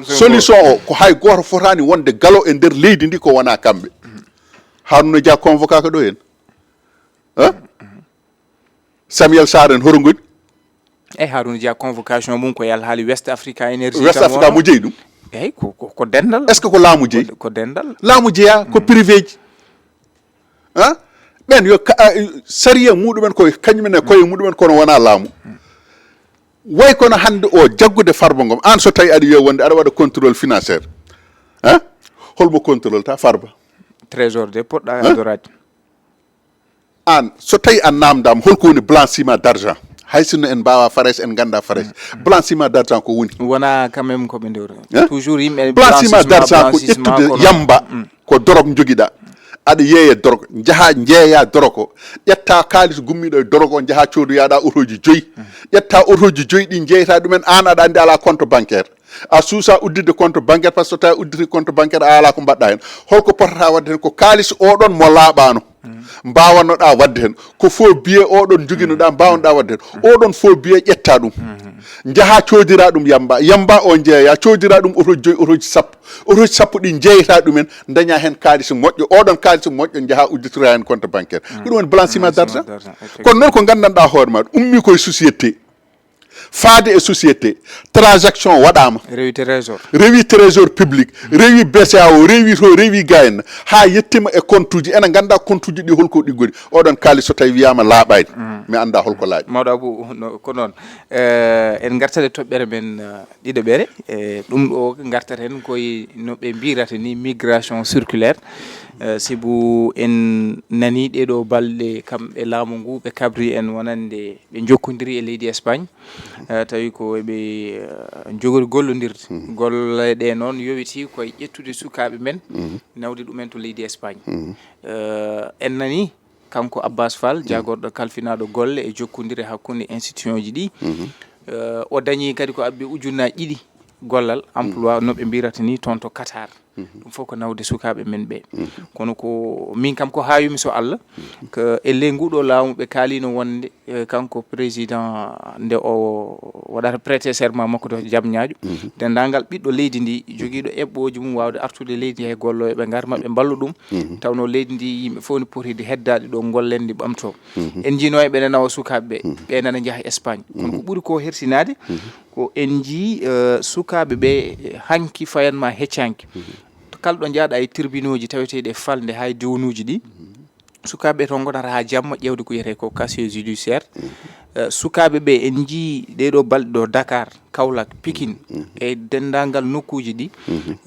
solution o, ko hay gooto fotaani wonde galo e nder leydi ndi ko wonaa kamɓe. Haruna Dia convoqué ko ɗo heen. Hein? Samuel Sarr en, hoto ngoni? Eyi, Haruna Dia, convocation mum ko e alhaali West Africa Energy. West Africa mo jeyi ɗum? Eyi, ko, ko, ko denndal. Est-ce que ko laamu jeyi? Ko, ko denndal. Laamu jeyaa, ko privé ji. Hein? Ɓeen yo ka-, a, sariya muɗumen ko kañumen e koye muɗumen, kono wonaa laamu. Way kono hannde o jaggude Farba Ngom, aan so tawi aɗa wiya wonde aɗa waɗa contrôle financier. Hein? Holmo contrôle ta Farba? Trésor de poɗɗa adoraade. Aan, so tawi a naamndaama, holko woni blanchiment d'argent? Hay sinno en mbaawa Farayse, en ngannda Farayse. Mm. Blanchiment d'argent ko woni? Wona quand même ko ɓe ndewri. Hein? Toujours yimɓe blanchiment d'argent ko ƴettude yamba, ko dorog njogiɗa. Aɗa yeeya dorog, njaha njeeya dorog o, ƴetta kaalis gummiɗo e dorog o, njaha coodoyaɗa otoji joyi. Mm. Ƴetta otoji joyi ɗi, njeyta ɗumen, aan aɗa anndi ala compte bancaire. A suusa udditde compte bancaire, par ce que so tawi a udditi compte bancaire, a alaa ko mbaɗɗa heen. Holko potata waɗde heen? Ko kaalis oɗon mo laaɓaano, mm, mbaawannoɗa waɗde heen. Ko faux billet oɗon njoginoɗa, mm, mbaawannoɗa waɗde heen. Mm. Oɗon faux billet ƴetta ɗum. Mm. Njaha coodira ɗum yamba, yamba o njeeya, coodira ɗum otoji joyi, otoji sappo, otoji sappo ɗi njeeyata ɗumen, daña hen kaalis moƴƴo, oɗon kaalis moƴƴo njaha udditora hen compte bancaire. Ɗum woni blanchiment d'argent. Kono noon ko gandanɗa hoore ma, ummi koye société, faade e société, transaction waɗama, rewi trésor, rewi trésor public, rewi B C A O, rewi to, rewi gayen, ha yettima e compte uji. Ena ganda compte uji ɗi holko ɗi goni. Oɗon kaalis so tawi wiyama laaɓani, mi anda holko laaɓi. Mawɗo Abou, no, ko noon. Eh, en gartat e toɓɓere men, eh, ɗiɗo ɓere. E ɗum ɗo gartaten koye no ɓe mbirata ni migration circulaire. Eh, sibu en nani ɗeɗo balɗe kamɓe laamu ngu ɓe kabri en wonande ɓe jokkodiri e leydi Espagne. Eh, tawi ko ɓe, eh, jogori gollondirde. Golle ɗe noon yowiti koye ƴettude sukaaɓe men, nawde ɗumen to leydi Espagne. Eh, en nani kanko Abbas Fall, jaagorɗo kalfinaaɗo golle e jokkondire hakkunde institution ji ɗi. Eh, o dañi kadi ko abbi ujunnaaji ɗiɗi gollal, emploi, no ɓe mbirata ni toon to Qatar. Ɗum fof ko nawde sukaaɓe men ɓe. Kono ko min kam ko haayumi so Allah, ko e ley nguɗo laamu ɓe kaalino wonde, eh, kanko président nde o waɗata prêter serment makko to Diamniadio, denndaangal ɓiɗɗo leydi ndi jogiiɗo eɓɓooji mum waawde artude leydi he gollooɓe ɓe ngar maɓɓe mballu ɗum, tawno leydi ndi yimɓe fof ne poti heddaade ɗo gollen ndi ɓamto. En njiino e ɓe nawa sukaaɓe ɓe, ɓe nana njaha Espagne. Kono ko ɓuri ko hersinaade, ko en njii, eh, sukaaɓe ɓe, eh, hanki fayanma heccanki. To kala ɗo njaaɗa e tribunauji taweteeɗi e falnde haa e diwnuuji ɗi, sukaaɓe to ngonata haa jamma ƴeewde ko wiyetee ko casier judiciaire. Eh, sukaaɓe ɓe en njii ɗeɗo balɗe ɗo Dakar, Kaolack, Pikine, e denndaangal nokkuuji ɗi,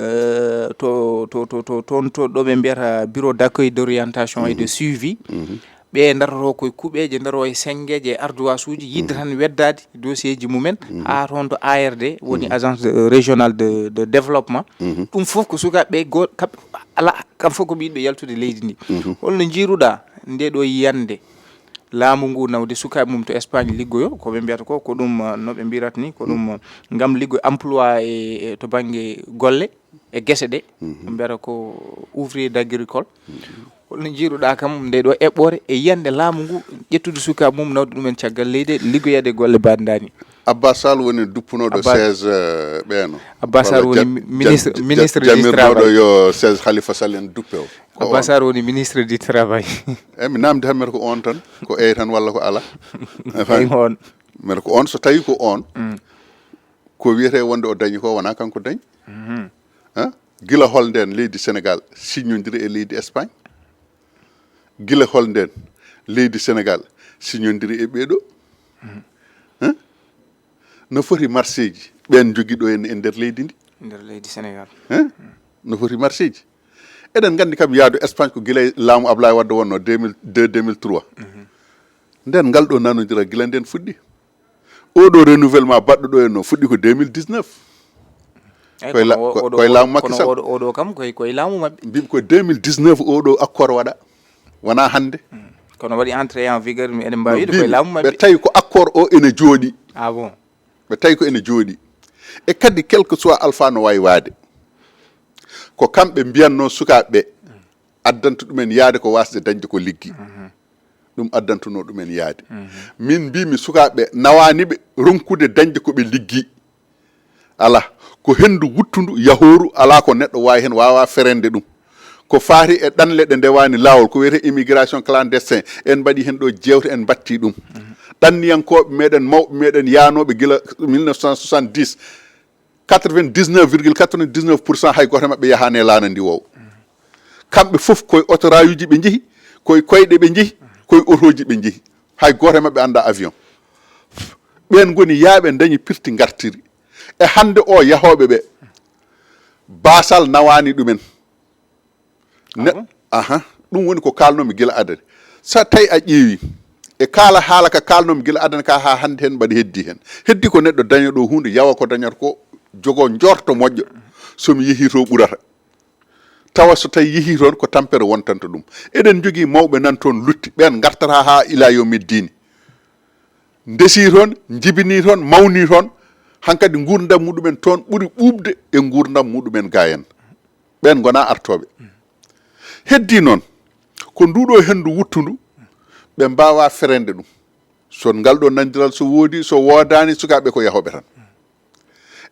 eh, to, to, to, to, toon to ɗo ɓe mbiyata bureau d'accueil, d'orientation et de suivi. Ɓe ndaroto koye kuuɓeeje, ndaro e senngeeje e ardoirs uji, yidde tan weddaade dossier ji mumen, haa toon to A R D, woni Agence de, Régionale de, de Développement. Ɗum fof ko sukaaɓe ɓe go-, kam-, ala, kam fof ko ɓe yiɗɓe yaltude leydi ndi. Holno njiiruɗa nde ɗo yiyannde laamu ngu nawde sukaaɓe mum to Espagne liggoyo, ko ɓe mbiyata ko, ko ɗum, uh, no ɓe mbirata ni, ko ɗum, uh, ngam liggoyo emploi e, e to bannge golle e gese ɗe, ɓe mbiyata ko ouvrier d'agricole. Holno njiiruɗa kam nde ɗo eɓɓore e yiyannde laamu ngu ƴettude sukaaɓe mum nawde ɗumen caggal leydi, liggoyeede golle baɗe dani? Abbas Sall woni duppunoɗo Abbas, chaise, eh, ɓeeno. Abbas Sall woni ja-, mi-, ministre, ja-, ministre du jamirnoɗo travail. Yo chaise Khalifa Sall en duppe o. Ko Abbas on. Sall woni ministre du travail. E mi namdi tan, mbeɗa ko on tan, ko eyi tan walla ko ala. Eyi, on. Mbeɗa ko on, so tawi ko on, ko wiyete wonde o dañi ko, wona kanko dañi. Ha? Gila hol nden leydi Sénégal signodiri e leydi Espagne? Gila hol nden leydi Sénégal signodiri e ɓeeɗo? Hein? No foti marché ji ɓen jogiɗo en e nder leydi ndi? Nder leydi Sénégal. Hein? No foti marché ji? Eɗen nganndi kam yaadu Espagne ko gila e laamu Ablaye Wade wonno deux mille deux, deux mille trois. Nden ngal ɗo nanodira gila nden fuɗɗi. Oɗo renouvellement baɗɗo ɗo en no fuɗɗi ko deux mille dix-neuf. Koye la-, kono o-, ko-, oɗo, koye laamu Macky Sall. Kono oɗo, oɗo kam koye, koye laamu maɓɓe. Mbiɓe ko deux mille dix-neuf oɗo accord waɗa. Wona hannde. Kono waɗi entrée en vigueur, mi eɗen mbaawi wiide koye laamu maɓɓe. Ɓe tawi ko accord o ene jooɗi. Ah bon? Ɓe tawi ko ene jooɗi. E kadi, quel que soit alpha no wawi waade, ko kamɓe mbiyanno sukaaɓe ɓe, addanta ɗumen yaade ko wasde dañde ko liggi. Ɗum addantuno ɗumen yaade. Min mbimi sukaaɓe ɓe, nawani ɓe ronkude dañde ko ɓe liggi. Ala, ko hendu wuttundu yahooru, ala ko neɗɗo wawi hen wawa ferende ɗum. Ko faati e ɗanle ɗe ndewani laawol, ko wiyete immigration clandestin, en mbaɗi hen ɗo jeewte, en mbatti ɗum. Ɗanniyankooɓe meɗen, mawɓe meɗen yaanooɓe gila mille neuf cent soixante-dix, quatre-vingt-dix-neuf virgule quatre-vingt-dix-neuf pour cent hay gooto e maɓɓe yahaani e laana ndi woowa. Kamɓe fof koye otorayuji ɓe njehi, koye koyɗe ɓe njehi, koye otoji ɓe njehi. Hay gooto e maɓɓe annda avion. Ɓen ngoni yaaɓe dañi pirti ngartiri. E hannde o yahooɓe ɓe, basal nawaani ɗumen. Ne-, ah bon? Aha, ɗum woni ko kaalnomi gila adana. So tawi a ƴeewi e kala haala ka kaalnomi gila adana ka ha hannde hen mbaɗi heddi hen. Heddi ko neɗɗo daña ɗo hunde, yawa ko dañata ko, jogo njorto moƴƴo. So mi yehi to ɓurata. Tawa so tawi yehi toon ko tampere wontanta ɗum. Eɗen jogii mawɓe nan toon lutti, ɓen ngartata ha ila yawmi ddini. Ndesi toon, njibini toon, mawni toon, hankadi nguurndam muɗumen toon ɓuri ɓuuɓde e nguurndam muɗumen ga en. Ɓen ngona artooɓe. Heddi noon, ko nduɗo henndu wuttundu, ɓe mbaawa ferende ɗum. So ngal ɗo nandiral so woodi, so woodaani, sukaaɓe ko yahooɓe tan.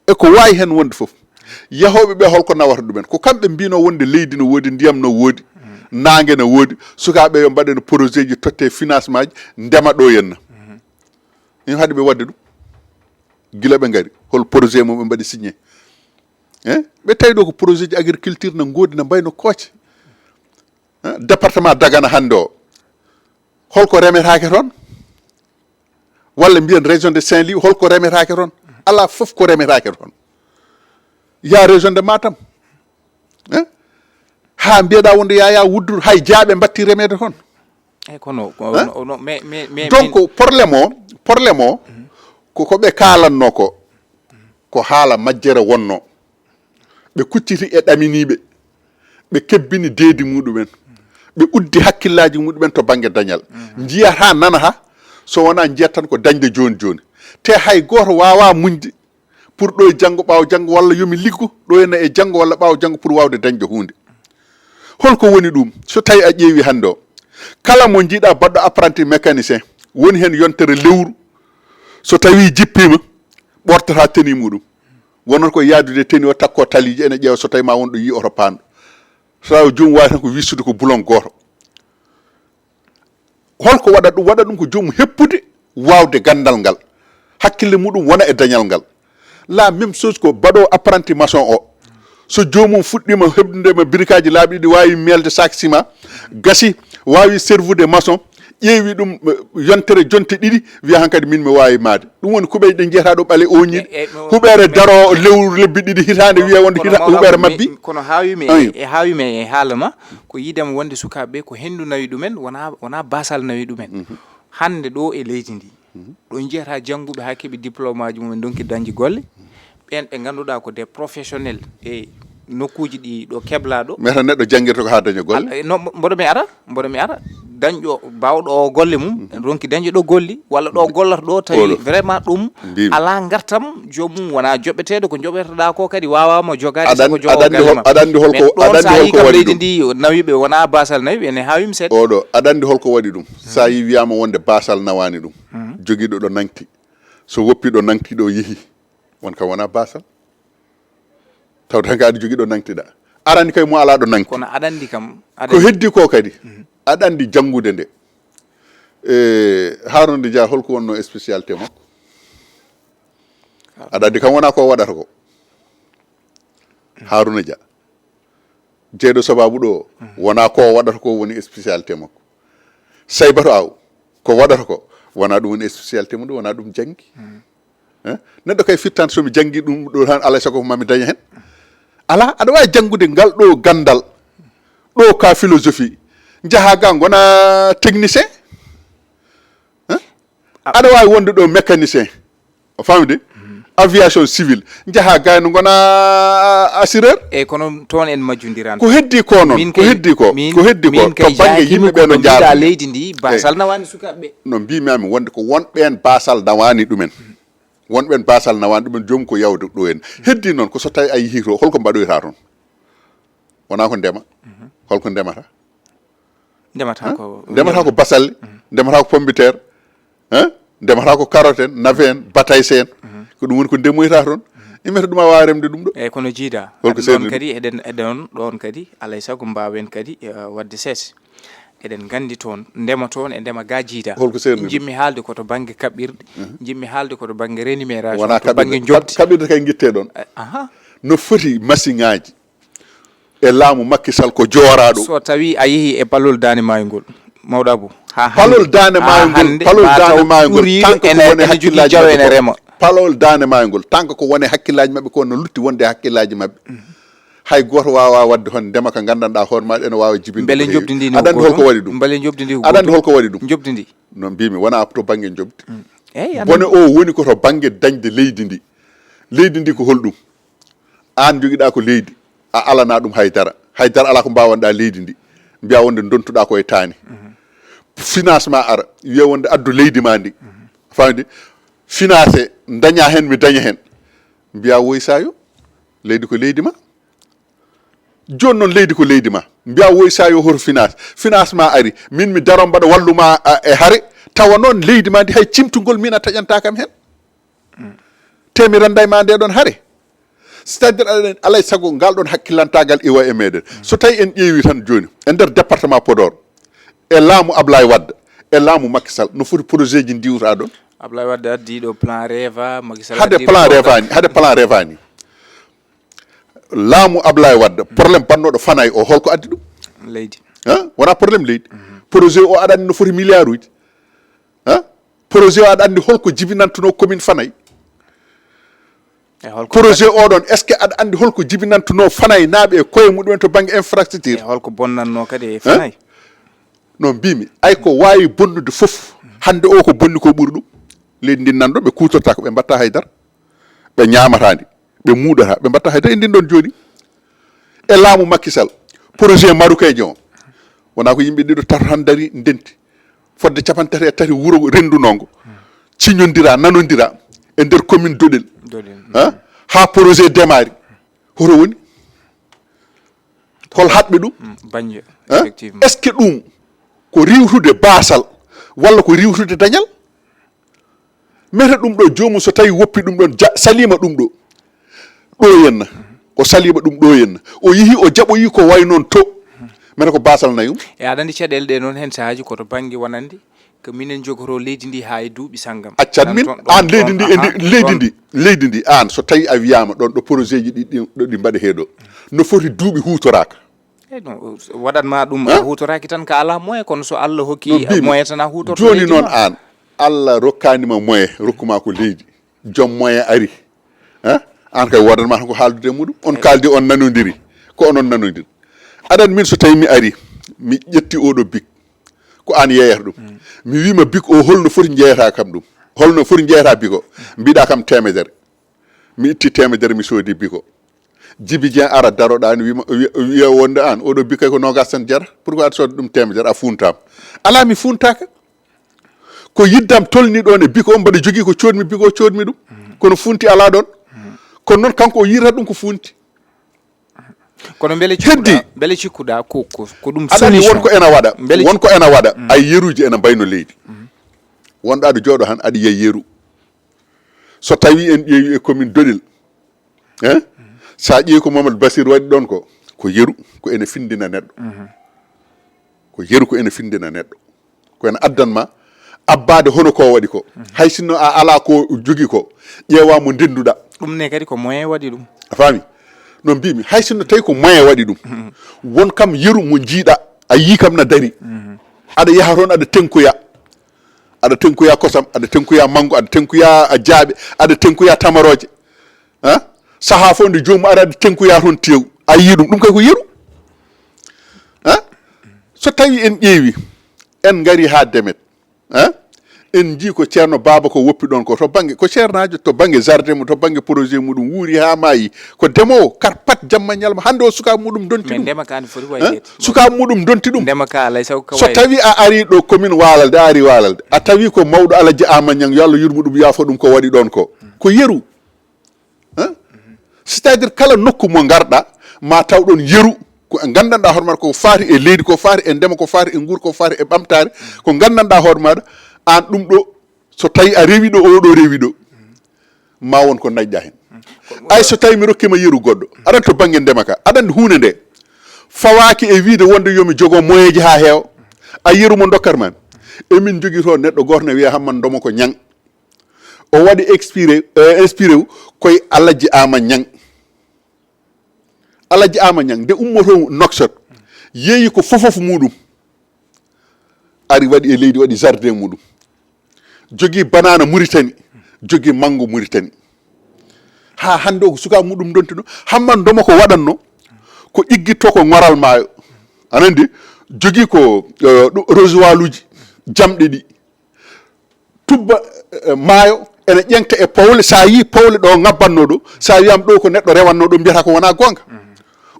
E ko waawi heen wonde fof, yahooɓe ɓe holko nawata ɗumen? Ko kamɓe mbino wonde leydi no woodi, ndiyam no woodi, naange no woodi, sukaaɓe yo mbaɗen projet ji, totte financement ji, ndema ɗo henna. Min haɗi ɓe waɗde ɗum. Gila ɓe ngari, hol projet mo ɓe mbaɗi signé? Hein? Ɓe tawi ɗo ko projet ji agriculture na ngoodi, na mbayno kooce. Hein? Département Dagana hannde o, holko remetaake toon? Walla mbiyen région de Saint-Louis, holko remetaake toon? Alaa fof ko remetaake toon. Ya région de Matam. Hein? Haa mbiyeɗa wonde yaya wuddu, hay jaaɓe mbatti remeede toon. Eyyi, kono ko Hein? no, no, mais, mais, mais Donc, min problème o, problème o, ko, ko ɓe kaalanno ko, ko haala majjere wonno. Ɓe kucciti e ɗaminiiɓe, ɓe kebbini deedi muɗumen, ɓe uddi hakkillaaji muɗumen to bannge dañal. Njiyata, nanata, so wonaa njiyat tan ko dañde jooni jooni. Te hay gooto waawaa muñde pour ɗo e janngo, ɓaawo janngo, walla yo mi liggo ɗo henna e janngo walla ɓaawo janngo pour waawde dañde huunde. Holko woni ɗum? So tawi a ƴeewi hannde o, kala mo njiiɗa baɗɗo apprenti mécanicien, woni heen yontere lewru, so tawi jippiima, ɓortata tenue muɗum. Wonata ko yaadude tenue o, takko taliiji, ene ƴeewa so tawi ma won ɗo yi oto paanɗo. So tawi joomum waawi tan ko wisude ko boulon gooto. Holko waɗa ɗum? Waɗa ɗum ko joomum heppude waawde ganndal ngal, hakkille muɗum wona e dañal ngal. La même chose ko baɗo apprenti maçon o. So joomum fuɗɗiima heɓnude ma birikaaji laabi ɗiɗi, waawi meelde sac ciment, gasi, waawi servude maçon, ƴeewi ɗum, eh, yontere jonte ɗiɗi, wiya hankadi min mi waawi maade. Ɗum woni kuɓeeje ɗe njiyata ɗo ɓale oñiiɗe. E, e, no, huɓeere mais daro lewru lebbi ɗiɗi hitaande, wiya wonde kono hita-, mawɗo huɓeere mi-, mabbi. Kono haawimi e, Ayi. e haawimi e haala ma, ko yiidam wonde sukaaɓe ɓe ko henndu nawi ɗumen, wona, wona basal nawi ɗumen. Mhm. Hannde ɗo e leydi ndi, Mhm. ɗo njiyata jannguɓe haa keɓi diplôme aji mumen, ndonki dañde golle, ɓeen ɓe ngannduɗaa ko des professionnels e nokkuuji ɗi ɗo keblaa ɗo. Mais tan neɗɗo janngirta ko haa daña golle? Al-, e, no, mbo-, mboɗo mi ara, mboɗo mi ara, dañɗo, baawɗo o golle mum, Mhm. ronki dañde ɗo golli, walla ɗo gollata ɗo, tawi Oɗo. vraiment ɗum Mbimi. alaa ngartam, joomum wona joɓeteeɗo, ko joɓeteɗaa ko kadi waawaa mo jogaade, Aɗa sago anndi, jogo aɗa anndi galle hol-, ma. aɗa anndi holko, Mais ɗon aɗa anndi sa yii holko kam waɗi leydi ɗum? ndi nawiɓe wona basal nawiɓe, ene haawi mi seeɗa. Oɗo, aɗa anndi holko waɗi ɗum? Sa yi wiyama wonde basal nawani ɗum, Mhm. jogiiɗo ɗo nangti. So woppi ɗo nangti ɗo yehi, on kam wona basal. Tawde tan ka aɗa jogii ɗo nangtiɗa. Arani kay mo alaa ɗo nangti. Kono aɗa anndi kam, aɗa Ko anndi heddi ko kadi, Mhm. aɗa anndi janngude nde. E, Harouna Dia, holko wonno spécialité makko? Aɗa anndi kam wona ko waɗata ko. Harouna Dia. Jeyɗo sababu ɗo, Mhm. wona ko waɗata ko woni spécialité makko. Saybatu Aw, ko waɗata ko, wona ɗum woni spécialité mum, ɗum wona ɗum janngi. Mhm. Eh? Neɗɗo kay firtan so mi janngi ɗum ɗo tan, alay sago mami daña heen. Alaa, aɗa waawi janngude ngal ɗo ganndal, ɗo ka philosophie, njaha ga ngona technicien. Eh? A- Aɗa waawi wonde ɗo mécanicien, a faami de? Mhm. Aviation civile, njaha ga no ngona assureur. Eyyi, kono toon en majjondirani. Ko heddi ko noon, Min ko kay, heddi ko, min, ko heddi ko, min kay to bannge jaakimi yimɓe ɓe ko no no mbiɗa njaarata. leydi ndi, Eyyi. basal nawani sukaaɓe ɓe. No mbimami wonde ko won ɓeen basal nawani ɗumen. Won ɓeen basal nawani ɗumen, joom ko yawde ɗo en. Heddi noon ko so tawi a yehi to, holko mbaɗoyta toon? Wona ko ndema? Mhm. Holko ndemata? Ndemata Hein? ko Ndemata ko basalle, Mhm. ndemata ko pomme de terre, hein? Ndemata ko carotte en, navet en, batayse en. Mhm. Ko ɗum woni ko ndemoyta toon. Mhm. Immata ɗum a waawa remde ɗum ɗo. Eyyi, kono jiida, Holko ɗon seerni ɗum? kadi eɗen, eɗen ɗon kadi, alay sago mbaawen kadi, eh, waɗde sees. Eɗen nganndi toon, ndema toon e ndema ga jiida. Holko seerni ɗum? Jiɗmi haalde ko to bannge kaɓirɗe, Mhm. jiɗmi haalde ko to bannge rémunération, Wona to bannge kaɓirɗe, njoɓdi. kaɓ-, kaɓirɗe kay ngitte ɗon. Eh, aha. No foti masiŋaaji e laamu Macky Sall ko jooraɗo. So tawi a yehi e palol Daande Maayo ngol, mawɗo Abou, ha hannde, Palol Daande ha Maayo ngol, hannde, palol mataw Daande Maayo ngol, ɓuri tanko ko ene, wone ene jogii hakkillaaji jawe maɓɓe ene ko. rema. Palol Daande Maayo ngol, tanko ko wone hakkillaaji maɓɓe ko no lutti wonde hakkillaaji maɓɓe. Mhm. Hay gooto waawaa waɗde hon ndema ka nganndanɗaa hoore maaɗa ene waawa jibinde Mbele ko heewi. njoɓdi ndi no Aɗa anndi ko holko gootum? waɗi ɗum? Mbele njoɓdi ndi ko Aɗa anndi gootum? holko waɗi ɗum? Njoɓdi ndi. No mbimi, wona to bannge njoɓdi. Mm. Eyyi, anndi. Bone o woni ko to bannge dañde leydi ndi. Leydi ndi ko holɗum? Aan njogiɗaa ko leydi, a alanaa ɗum hay dara. Hay dara alaa ko mbaawanɗaa leydi ndi. Mbiyaa wonde ndontuɗaa ko e taani. Mhm. Financement ara, wiya wonde addu leydi maa ndi. Mhm. Faamde? Financé, ndañaa heen, mi daña heen. Mbiyaa woy saayo, leydi ko leydi maa. Jooni noon leydi ko leydi maa. Mbiyaa woy saayo hoto finance. Financement ari, min mi daro mbaɗa wallu maa, a, e hare, Tawa noon leydi ma ndi hay cimtugol min a taƴanta kam heen. Te mi rennday ma nde ɗon hare. C'est-à-dire, aɗa, alay sago ngal ɗon hakkilantaagal iwa e meɗen. So tawi en ƴeewi tan jooni, e nder département Podor, e laamu Ablaye Wade, e laamu Macky Sall, no foti projet ji ndiwta ɗon? Ablaye Wade addi ɗo plan REVA, Macky Sall hade addi plan programme. REVA ni, hade plan REVA ni. Laamu Ablaye Wade, problème bannoɗo Fanay o, holko addi ɗum? Leydi. Hein? Wona problème leydi. Projet o aɗa anndi no foti milliard uji. Hein? Projet o aɗa anndi holko jibinantuno commune Fanay? E holko projet o ɗon, est-ce que aɗa anndi holko jibinantuno Fanay naaɓe e koye muɗumen to bannge infrastructure? E holko bonnanno kadi e Hein? Fanay? No mbimi, ay ko waawi bonnude fof, hannde o ko bonni ko ɓuri ɗum. Leydi ndin nan ɗo, ɓe kuutorta ko, ɓe mbatta haydara. Ɓe ñaamata ndi, ɓe muuɗata, ɓe mbatta haydara e ndin ɗon jooni. E laamu Macky Sall, projet marocain o, wona ko yimɓe ɗiɗo, tato tan dari ndenti, fodde capanɗe tati e tati wuro renndunongo, ciñondira, nanondira e nder commune Doɗel. Doɗel. Ha? Ha projet démarri, hoto woni? Hol haɓɓe ɗum? Mm, bannge, hein? Effectivement. Est-ce que ɗum ko riiwtude baasal walla ko riiwtude dañal? Mete ɗum ɗo, joomum so tawi woppi ɗum ɗon, ja-, saliima ɗum ɗo, ɗo henna. O saliima ɗum ɗo henna. O yihi, o jaɓoyi ko way noon to. Mete ko baasal nayum? E aɗa anndi caɗeele ɗe noon, heen sahaaji ko to bannge wonande ko minen njogotoo leydi ndi haa e duuɓi sanngam. Accat min, aan leydi ndi, e ndi, leydi ndi, leydi ndi, aan so tawi a wiyaama ɗon ɗo projet ji ɗi, ɗi, ɗo ɗi mbaɗetee ɗo, no foti duuɓi huutoraaka? Eyi, non, waɗatma ɗum, a huutoraaki tan ka alaa moyen, kono so Allah hokki moyen tan a huutorto leydi ma. Jooni noon aan, Allah rokkaani ma moyen, rokkuma ko leydi. Joom moyen ari. Hein? Aan kay woodanma tan ko haaldude e muɗum. On kaaldi, on nanondiri. Ko onon nanondiri. Aɗa anndi min so tawi mi ari, mi ƴetti oɗo bik. Ko aan yeeyata ɗum. Mi wiima bik o holno foti jeeyata kam ɗum. Holno foti jeeyata bik o. Mbiɗa kam teemedere. Mi itti teemedere mi soodi bik o. Jibi Jeŋ ara daroɗa ni wiima, wi-, wiya wonde aan, oɗo bik kay ko noogas tan jara. Pourquoi aɗa sooda ɗum teemedere? A fuuntaama. Alaa, mi fuuntaaka. Ko yiddam tolni ɗon e bik o, mbaɗa jogii ko coodmi bik o, coodmi ɗum. Kono funti alaa ɗon. Kono noon kanko o yiyata ɗum ko funti. Kono mbele heddi cikkuɗa, mbele cikkuɗa ko, ko, ko ɗum aɗa anndi solution? Wonko ena waɗa, mbele wonko ena waɗa. Ay yeruuji ena mbayno leydi. Wonɗa aɗa jooɗo han, aɗa yiya yeru. So tawi en ƴeewi e commune Doɗel, hein? Sa ƴeewi ko Mamadou Bassir waɗi ɗon ko, ko yeru, ko ene findina neɗɗo. Ko yeru, ko ene findina neɗɗo. Ko ene addan ma abbaade hono ko waɗi ko. Hay sinno a alaa ko jogi ko, ƴeewa mo ndenduɗa. Ɗum ne kadi ko moyen waɗi ɗum. A faami? No mbimi, hay sinno tawi ko moyen waɗi ɗum. Won kam yeru mo jiiɗa, a yii kam na dari. Aɗa yaha toon, aɗa tenkoya. Aɗa tenkoya kosam, aɗa tenkoya manngo, aɗa tenkoya jaaɓe, aɗa tenkoya tamarooje. Hein? Sahaa fof nde joomum ara, aɗa tenkoya toon teew. A yii ɗum, ɗum kay ko yeru. Hein? So tawi en ƴeewi, en ngari haa Demet. Hein? En njii ko Ceerno Baaba ko woppi ɗon ko to bannge, ko ceernaajo to bannge jardin mum, to bannge projet muɗum, wuuri haa maayi. Ko demoowo, karpat jamma ñalma. Hannde o sukaaɓe muɗum donti ɗum. Ndema ka ne foti wayde. Hein? Sukaaɓe muɗum donti ɗum. Ndema ka alay sago ka so wayde. Tawi a ari ɗo commune Waalalde, a ari Waalalde. A tawi ko mawɗo Alaji Ama Ñang, yo Allah yurmo ɗum, yaafo ɗum ko waɗi ɗon ko. Ko yeru. Hein? C'est-à-dire kala nokku mo ngarɗa, ma taw ɗon yeru, ko nganndanɗa hoore maɗa ko faati e leydi, ko faati e ndema, ko faati e nguur, ko faati e ɓamtaare, ko nganndanɗa hoore maɗa, aan ɗum ɗo, so tawi a rewi ɗo, o ɗo rewi ɗo, ma won ko naƴƴa heen. Ay so tawi mi rokkima yeru goɗɗo, aɗa anndi to bannge ndema ka, aɗa anndi huunde nde fawaaki e wiide wonde yo mi jogo moyeeji haa heewa, a yeru mo ndokkatma mi. Emin njogii toon neɗɗo gooto ne wiyee Hamman Ndomo ko Ñang. O waɗi expiré, eh, inspiré wu koye Alaji Ama Ñang. Alaji Ama Ñang, nde ummoto Nouakchott, yeeyi ko fofof muɗum. Ari waɗi e leydi, waɗi jardin muɗum. Jogii banana Mauritanie, jogii mango Mauritanie. Haa hannde o ko sukaaɓe muɗum donti ɗo. Hamman Ndomo ko waɗatno, ko iggitto ko ŋoral maayo. Aɗa anndi, jogii ko, eh, ɗo, rosoiruuji, jamɗe ɗi. Tubba, eh, maayo, ene ƴeŋta e powle, sa yii powle ɗo ŋabbanno ɗo, sa wiyama ɗo ko neɗɗo rewanno ɗo, mbiyata ko wona goonga.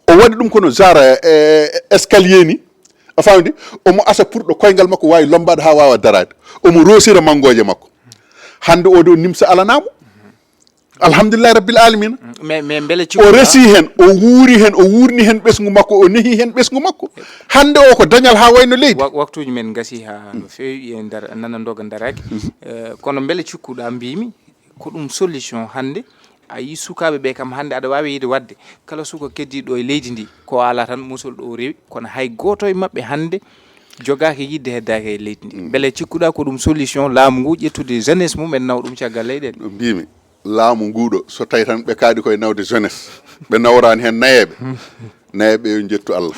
O waɗi ɗum kono genre, eh, escalier ni, a faamdi? Omo asa pour ɗo koyngal makko waawi lombaade haa waawa daraade. Omo roosira manngoje makko. Hannde o de o nimsa alanamo. Alhamdulillahi rabbil alamina. Mais mais mbele o resi hen, o wuuri hen, o wuurni hen ɓesngu makko, o nehi hen ɓesngu makko. Hannde o ko dañal ha wayno leydi. Waktuuji men ngasi ha no feewi e nder nanandoga daraki. Eh, kono mbele cikkuɗa mbimi ko ɗum solution hannde? A yi sukaaɓe ɓe kam hannde aɗa waawi yiide waɗde kala suka keddiiɗo e leydi ndi ko ala tan musol ɗo rewi, kono hay gooto e maɓɓe hannde jogaaki yiɗde heddaaki e leydi ndi. Mbele cikkuɗa ko ɗum solution laamu ngu ƴettude jeunesse mum en nawa ɗum caggal leyɗeele? No mbimi, laamu nguɗo so tawi tan ɓe kaaɗi koye nawde jeunesse, ɓe nawrani hen nayeɓe. Nayeɓe yo jettu Allah.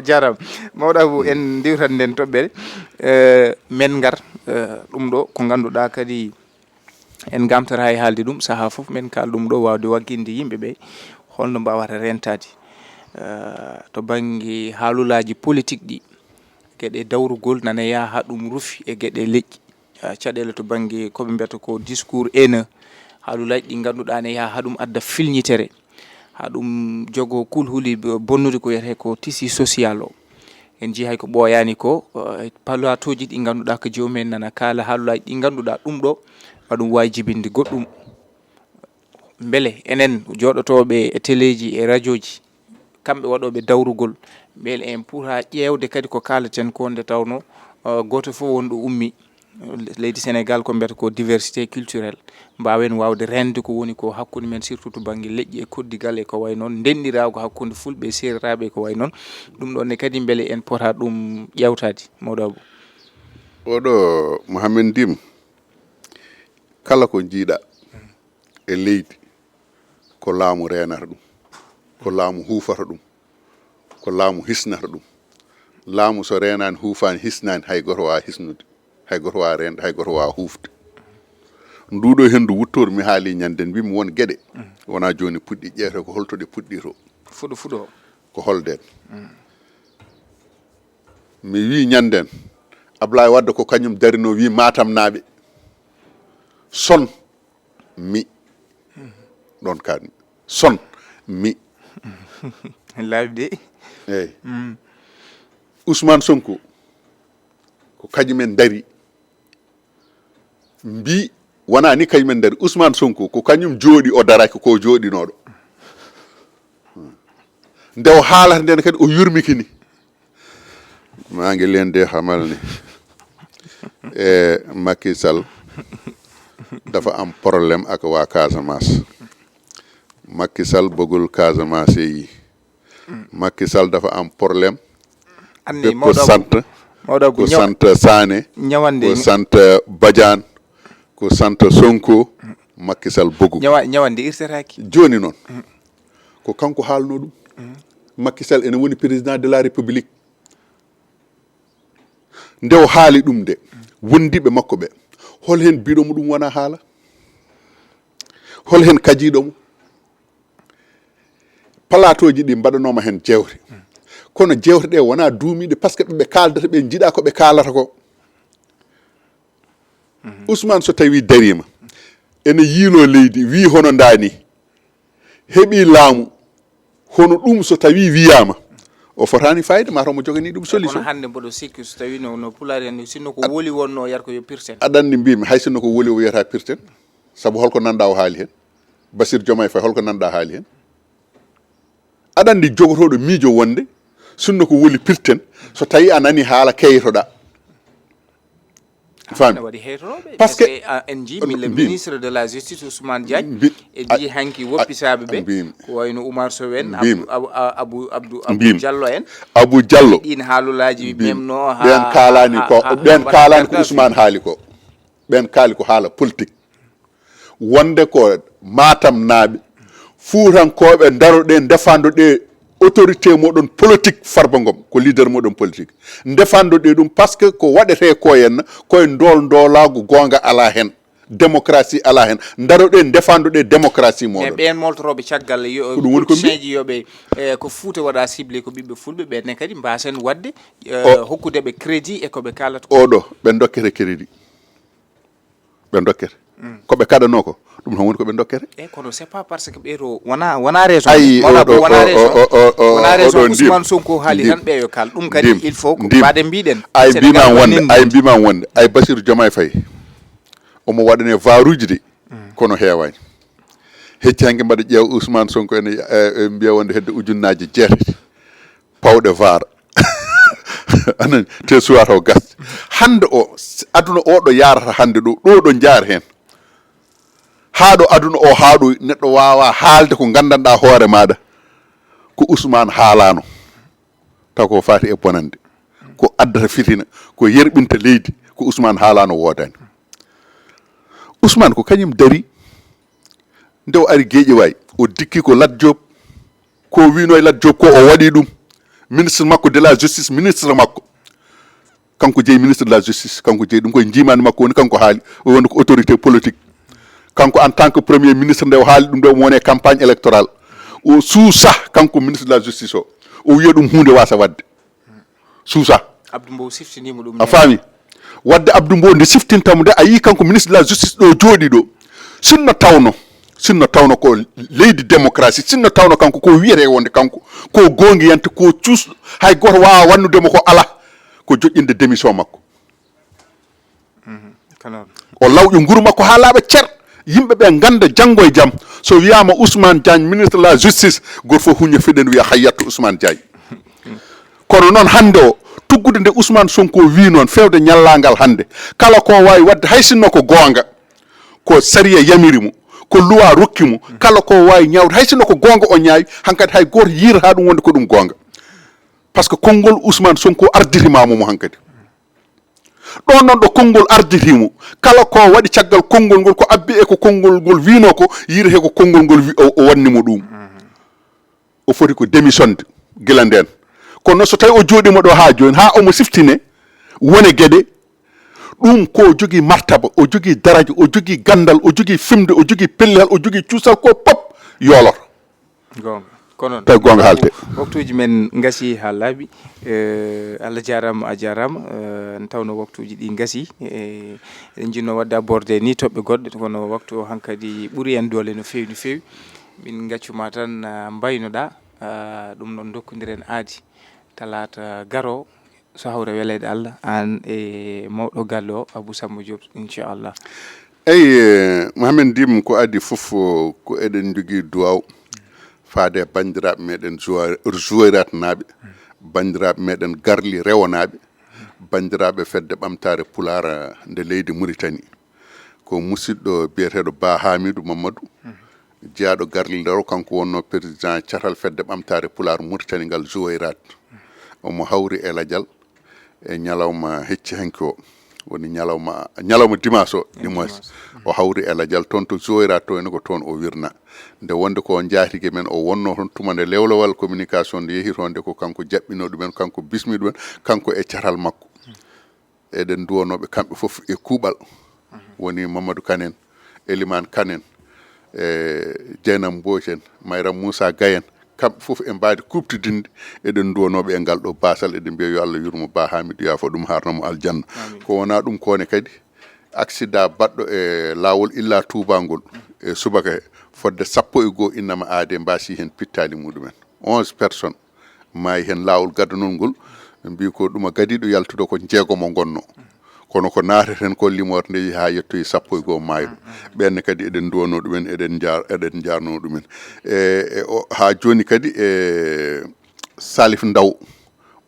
Jarama. Mawɗo Abou, en ndiwtan nden toɓɓere. Eh, men ngar eh, ɗum ɗo ko ngannduɗaa kadi en ngamtata e haalde ɗum sahaa fof, men kaal ɗum ɗo waawde wagginde yimɓe ɓe holno mbaawata rentaade eh, to bannge haalulaaji politique ɗi, geɗe dawrugol nana yaha haa ɗum rufi e geɗe leƴƴi. Ah, caɗeele to bannge ko ɓe mbiyata ko discours haineux, haalulaaji ɗi ngannduɗaa ne yaha haa ɗum adda filñitere, haa ɗum jogo kulhuli bonnude ko wiyetee ko tissu social o. En njii hay ko ɓooyaani ko eh, plateau ji ɗi ngannduɗaa ko jomumen nana kaala haalulaaji ɗi ngannduɗaa ɗum ɗo aɗum waawi jibinde goɗɗum. Mbele enen jooɗotooɓe e teleeji e rajooji, kamɓe waɗooɓe dawrugol, mbele en pota ƴeewde kadi ko kaalaten ko nde tawnoo eh, gooto fof wonɗo ummi leydi Sénégal ko mbiyata ko diversité culturelle, mbaawen waawde reende ko woni ko hakkunde men, surtout to bannge leƴƴi e koddigal e ko wayi noon, ndenɗiraagu hakkunde fulɓe e seereraaɓe e ko wayi noon. Ɗum ɗoon ne kadi mbele en pota ɗum ƴeewtaade, Mawɗo Abou? Oɗo Mohamed Ndim, kala ko njiiɗa e leydi ko laamu reenata ɗum, ko laamu huufata ɗum, ko laamu hisnata ɗum. Laamu so reenaani, huufaani, hisnaani, hay gooto waawaa hisnude, hay gooto waawaa reende, hay gooto waawaa huufde. Nduɗo henndu wuttoru mi haali ñande nden, mbimi won geɗe wonaa jooni puɗɗi ƴeewte ko holto ɗe puɗɗi to. Fuɗo fuɗo. Ko holden? Mi wii ñanden Ablaye Wadde ko kañum darino wii Matam naaɓe son mi ɗon kaɗmi son mi laabi de. Eyyi. Ousmane Sonko ko kañum en dari mbi wona ni kañum en dari Ousmane Sonko ko kañum jooɗi o daraki ko jooɗinoɗo nde o haalata nden kadi o yurmikini. Maa ngi leen di xamal ni eh, Macky Sall dafa am problème ak waa Casamance. Macky Sall bëggul Casamance yi. Macky Sall dafa am problème. Bépp sant ko sant Sané, ko sant Badiane, ko sant Sonko, Macky Sall bëggu. Ñawande irtetaaki. Jooni noon ko kanko haalno ɗum. Macky Sall ene woni président de la République. Nde o haali ɗum de, wondiɓe makko ɓe, hol heen biɗo mo ɗum wona haala? Hol heen kajiɗo mo? Plateau ji ɗi mbaɗanoma heen jewte, kono jewte ɗe wona duumiɗe, parce que ɓe kaaldata ɓe jiɗa ko ɓe kaalata ko. Ousmane so tawi darima ene yiilo leydi wi hono ndani heɓi laamu, hono ɗum so tawi wiyama o fotani fayde mataw mo jogani ɗum solution. Kono hannde mboɗo sikki so tawi no no pulaar en sinno ko woli wonno yar ko yo pirten. Aɗa anndi mbimi hay sinno ko woli o wiyata pirten. Saabu holko nanɗa o haali heen? Basir Jomaye Faye holko nanɗa haali heen? Aɗa anndi jogotoɗo miijo wonde sinno ko woli pirten, so tawi a nani haala keytoɗa. Fami? Parce que en jii le ministre de la justice Ousmane Diagne e jii hanki woppisaɓe ɓe ko wayno Oumar Sow en, Abou Abdou Abdou Diallo en. Abou Diallo. Ɗin haalulaji memno ɓen kalani ko ɓen kalani ko Ousmane haali ko. Ɓen kaali ko haala politique. Wonde ko Matam naaɓe fuutankooɓe ndaroɗe ndefandoɗe autorité moɗon politique Farba Ngom ko leader moɗon politique. Ndefandoɗe ɗum parce que ko waɗete ko henna koye ndol ndolagu gonga ala hen, démocratie ala hen. Ndaroɗe ndefandoɗe démocratie moɗon. Mais ɓen moltoroɓe caggal yo ko ɗum woni ko mbi- politicienji yoɓe eh, ko Fuuta waɗa ciblé ko ɓiɓɓe fulɓe ɓenne kadi mbasen waɗde eh, hokkude ɓe crédit e koɓe kalata ko. Oɗo ɓe dokkete crédit. Ɓe dokkete ko ɓe kaɗano ko ɗum tan woni ko ɓe dokkete. E kono c'est pas parce que ɓeeto wona wona raison ay mawɗa ko wona raison wona raison Ousmane Sonko haali tan ɓeeyo kal ɗum kadi il faut ko mbaɗe mbiɗen ay mbima wonde ay mbima wonde ay Bassirou Diomaye Faye omo waɗane varuji de kono heewani. Hecci hanke mbaɗa ƴeewa Ousmane Sonko ene, e, e mbiya wonde hedde ujunnaaje jeetati pawɗe vaar. Anani, te suwata o gas. Hannde o, s-, aduna o ɗo yarata hannde ɗo, ɗo ɗo jaari heen. Haa ɗo aduna o, haa ɗo neɗɗo waawa haalde ko nganndanɗaa hoore maaɗa. Ko Ousmane haalano. Taw ko faati e bonande. Ko addata fitina, ko yerɓinta leydi, ko Ousmane haalano woodani. Ousmane ko kañum dari, nde o ari Guédiawaye, o dikki ko Lat Diop, ko wino e Lat Diop ko o waɗi ɗum. Ministre makko de la justice, ministre makko. Kanko jeyi ministre de la justice, kanko jeyi ɗum koye jiimaandi makko woni, kanko haali, o woni ko autorité politique. Kanko en tant que premier ministre nde o haali ɗum nde omo woni e campagne électorale. O suusa kanko ministre de la justice o. O wiya ɗum huunde wasa waɗde. Suusa. Abdou Mbow siftinimo ɗum. A faami? Wadde Abdou Mbow nde siftinta mo nde, a yii kanko ministre de la justice ɗo jooɗi ɗo. Sinno tawno, sinno tawno ko leydi démocratie, sinno tawno kanko ko wiyete wonde kanko ko goongiyante, ko cuusɗo, hay gooto waawa wannude mo ko ala, ko joƴƴinde démission makko. Ko noon. O lawƴo nguru makko haa laaɓa cer. Yimɓe ɓe ngannda janngo e jam. So wiyaama Ousmane Diagne, ministre de la justice, gooto fof huñña fiɗen wiya hayyattu Ousmane Diagne. Kono noon hannde o, tuggude nde Ousmane Sonko wii noon, feewde ñallaangal hannde, kala ko waawi waɗde, hay sinno ko goonga, ko sariya yamiri mo, ko luwa rokki mo, kala ko waawi ñaawde, hay sinno ko goonga o ñaawi, hankadi hay gooto yiirata ɗum wonde ko ɗum goonga. Par ce que konngol Ousmane Sonko ardirimaama mo hankadi. Ɗon noon ɗo konngol arditi mo, kala ko waɗi caggal konngol ngol, ko abbi e ko konngol ngol wiinoo ko, yiirete ko konngol ngol wi-, o, o wanni mo ɗum. O foti ko démissionde gila ndeen. Kono noon so tawi o jooɗiima ɗo haa jooni, haa omo siftine wone geɗe, ɗum ko o jogii martaba, o jogii daraja, o jogii ganndal, o jogii fimde, o jogii pellal, o jogii cuusal, ko pop yooloto. Goonga. Ko noon. Tawi goonga haalte. Waktuuji men ngasi haa laaɓi. Eh, Allah jaaraama, a jaaraama. Eh, nde tawnoo waktuuji ɗi ngasi. Eh, eɗen njiɗnoo waɗde aborder ni toɓɓe goɗɗe, kono waktu o hankadi ɓuri en doole no feewi, no feewi. Min ngaccu ma tan, ah, mbaynoɗaa. Ah, ɗum noon ndokkondiren aadi talaata garoo, so hawre weleede Allah, aan e mawɗo galle o, Abou Samba Diop, inchallah. Eyi, eh, Mohamed Ndim, ko adii fof, eh, ko eɗen njogii duwaaw faade e banndiraaɓe meɗen Zuwa-, Zuwayraat naaɓe, banndiraaɓe meɗen Garli Rewo naaɓe, banndiraaɓe Fedde Ɓamtaare Pulaar, eh, nde leydi Muritani. Ko musidɗo biyeteeɗo Ba Hamidou Mamadou, jeyaaɗo Garli Rewo, kanko wonnoo président catal Fedde Ɓamtaare Pulaar Muritani ngal Zuwayraat. Omo hawri e lajal e ñalawma hecci hanki o. Woni ñalawma, ñalawma dimanche o, dimanche. O hawri e lajal toon to Zuwayraat to, ene ko toon o wirna. Nde wonde ko njaatige men o wonnoo toon tuma nde lewlewal communication nde yehi toon, nde ko kanko jaɓɓinoo ɗumen, kanko bismi ɗumen, kanko e catal makko. Eɗen nduwanooɓe kamɓe fof e kuuɓal. Woni Mamadou Kane en, Elimane Kane en, e Dieynaba Mbodj en, Mayram Moussa Gaye en, kamɓe fof e mbaadi kuuɓtidinde. Eɗen nduwanooɓe e ngal ɗo baasal, eɗen mbiya yo Allah yurmo Ba Hamidou, yaafo ɗum, haarna mo aljanna. Ko wonaa ɗum ko ne kadi, accident baɗɗo e laawol Ila Touba ngol e subaka he, fodde sappo e goo innama aade mbaasi heen pittaali muɗumen. Onze personnes maayi heen laawol gadanol ngol. Ɓe mbii ko ɗuma gadiiɗo yaltude ko jeegomo ngonnoo. Kono ko naateten ko limoore nde yehi haa yettoyi sappo e goo maayɓe. Ɓeen ne kadi eɗen nduwanoo ɗumen, eɗen njaar-, eɗen njaarnoo ɗumen. E, e o, haa jooni kadi e Salif Ndaw,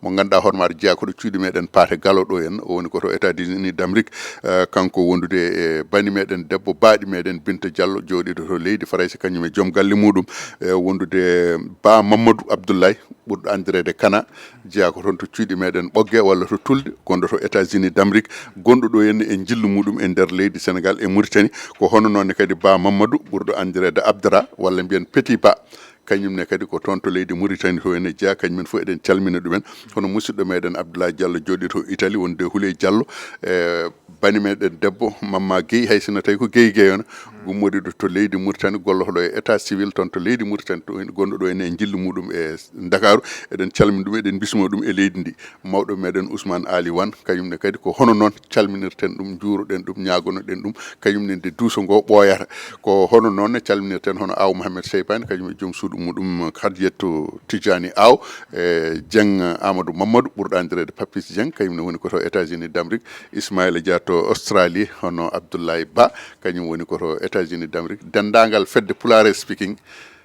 mo ngannduɗaa hoore maaɗa jeyaa ko ɗo cuuɗi meɗen Paate Galo ɗo en, o woni ko to États-Unis d'Amérique, eh, kanko wondude e bani meɗen debbo, baaɗi meɗen Binta Diallo, jooɗiiɗo to leydi Farayse, kañum e joom galle muɗum, e wondude Ba Mamadou Abdoulaye, ɓurɗo anndireede Kana, jeyaa ko toon to cuuɗi meɗen Ɓogge walla to Tulde, gonɗo to États-Unis d'Amérique, gonɗo ɗo henna e njillu muɗum e nder leydi Sénégal e Mauritanie. Ko hono noon ne kadi Ba Mamadou, ɓurɗo anndireede Abdara, walla mbiyen Petit Ba, kañum ne kadi ko toon to leydi Mauritanie to ene jeyaa, kañum en fof eɗen calmina ɗumen. Hono musidɗo meɗen Abdoulaye Diallo jooɗi to Italie, wonde Houleye Diallo, e bani meɗen debbo Mamma Guèye, hay sinno tawi ko Guèye Guèye on, gummoriiɗo to leydi Mauritanie, gollotoɗo e état civil toon to leydi Mauritanie, to gonɗo ɗo ene e njillu muɗum e Ndakaaru. Eɗen calmina ɗum, eɗen mbismo ɗum e leydi ndi. Mawɗo meɗen Ousmane Ali Wane, kañum ne kadi ko hono noon calminirten ɗum, njuuroɗen ɗum, ñaagonoɗen ɗum, kañum ne nde duuso ngo ɓooyata. Ko hono noon ne calminirten hono Aw Mohamed Seybani, kañum e joom suudu ɗum ɗum Hadiyatu Tijani Aw, e Dieng Amadou Mamadou, ɓurɗo anndireede Papis Dieng, kañum ne woni ko to États-Unis d'Amérique, Ismaïla Dia to Australie, hono Abdoulaye Ba, kañum woni ko to États-Unis d'Amérique, denndaangal fedde Pulaar Speaking,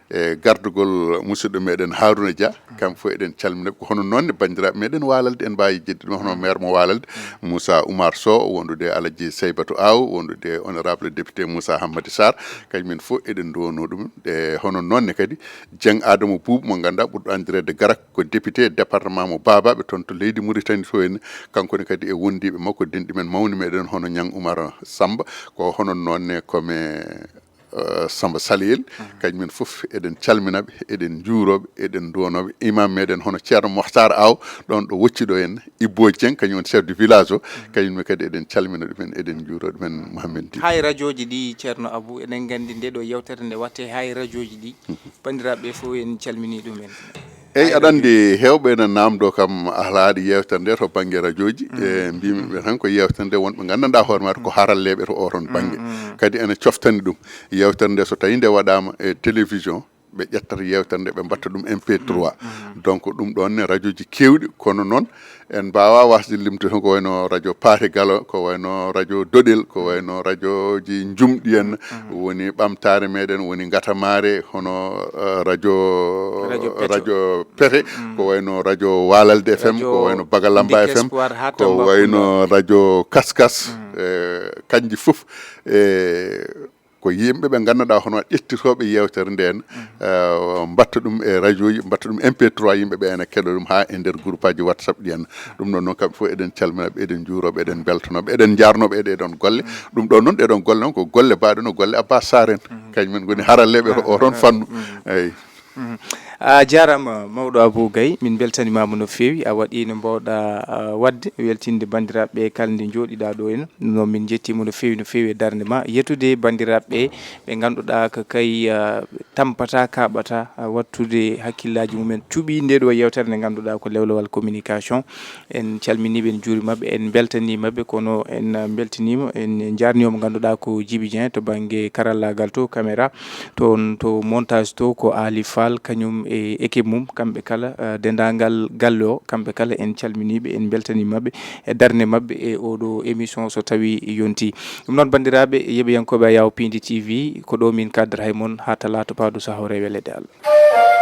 e gardugol musidɗo meɗen Haruna Dia, kam fof eɗen calmina. Ko hono noon ne banndiraaɓe meɗen Waalalde, en mbaawi jeddude ɗum, hono maire mo Waalalde, Moussa Oumar Sow, wondude Alaji Saybatu Aw, wondude honorable député Moussa Hammadi Sarr, kañum en fof eɗen nduwonoo ɗum. E hono noon ne kadi Dieng Adama Boubou, mo ngannduɗaa ɓurɗo anndireede Garak, ko député département mo Babaɓe toon to leydi Mauritanie to en, kanko ne kadi e wondiiɓe makko, denɗi men mawni meɗen hono Niang Oumar Samba, ko hono noon ne comme, eh, Samba Saliyel, kañum en fof eɗen calminaɓe, eɗen njuuroɓe, eɗen nduwanoɓe. Imam meɗen hono Ceerno Mohtar Aw, ɗon ɗo wocci ɗo en, Ibbo Dieng, kañum woni chef de village o, kañum ne kadi eɗen calmina ɗumen, eɗen njuuro ɗumen, Mohamed Di. Hay rajooji ɗi, Ceerno Abou, eɗen nganndi nde ɗo yewtere nde watte hay rajooji ɗi, banndiraaɓe fof en calmini ɗumen. Eyyi, aɗa anndi heewɓe ene naamndoo kam alhaali yewtere nde to bannge rajooji, e mbimi ɓe tan ko yewtere nde wonɓe nganndanɗaa hoore maɗa ko haralleeɓe to oton bannge. Kadi ene coftani ɗum. Yewtere nde so tawi nde waɗaama e télévision, ɓe ƴettata yewtere nde, ɓe mbatta ɗum M P trois. Donc ɗum ɗon ne rajooji keewɗi, kono noon en mbaawa wasde limtude, ko wayno radio Paate Galo, ko wayno radio Doɗel, ko wayno rajooji Njumɗi en, woni Ɓamtaare meɗen, woni Ngatamaare, hono, eh, radio, Radio Pete. Radio Pete, ko wayno radio Waalalde F M, ko wayno Bagalamba F M, ko wayno radio Kaskas, eh, kanji fof, eh, ko yimɓe ɓe ngannduɗaa hono ƴettitooɓe yewtere nde en, eh, mbatta ɗum e rajooji, mbatta ɗum M P trois, yimɓe ɓe ene keɗa ɗum haa e nder groupe aji WhatsApp ɗi en. Ɗum ɗon noon kamɓe fof eɗen calminaɓe, eɗen njuuroɓe, eɗen beltanoɓe, eɗen njarnoɓe e ɗeɗon golle. Ɗum ɗon noon, ɗeɗon golle noon ko golle baɗe no golle Abbas Sarr en. Kañum en ngoni haralleɓe to oton fannu. Eyyi. Mhm. A jaaraama, mawɗo Abou Gaye, min mbeltanimaama no feewi. A waɗi no mbaawɗaa, a, waɗde, weltinde banndiraaɓe ɓe kala nde njooɗiɗaa ɗo en. Ɗum noon, min njettiima no feewi, no feewi e darnde ma. Yettude banndiraaɓe ɓe, ɓe ngannduɗaa ko kay, a, tampata, kaɓata, a, wattude hakkillaaji mumen, cuɓi nde ɗo yewtere nde ngannduɗaa ko lewlewal communication. En calminiiɓe, en njuurimaɓe, en mbeltanimaɓe, kono en mbeltaniima, en njaarniima mo ngannduɗaa ko Djiby Dieng to bannge karallaagal to, caméra, toon to montage to ko Ali Fall, kañum e équipe mum, kamɓe kala, eh, denndaangal galle o, kamɓe kala en calminiiɓe, en mbeltanimaɓe e darnde maɓɓe e oɗo émission so tawi yonti. Ɗum noon, banndiraaɓe, yeɓiyankooɓe Ayaw Pindi T V, ko ɗo min kaddata e mon haa talaata paaɗo sahoo, rewe leɗɗe Allah.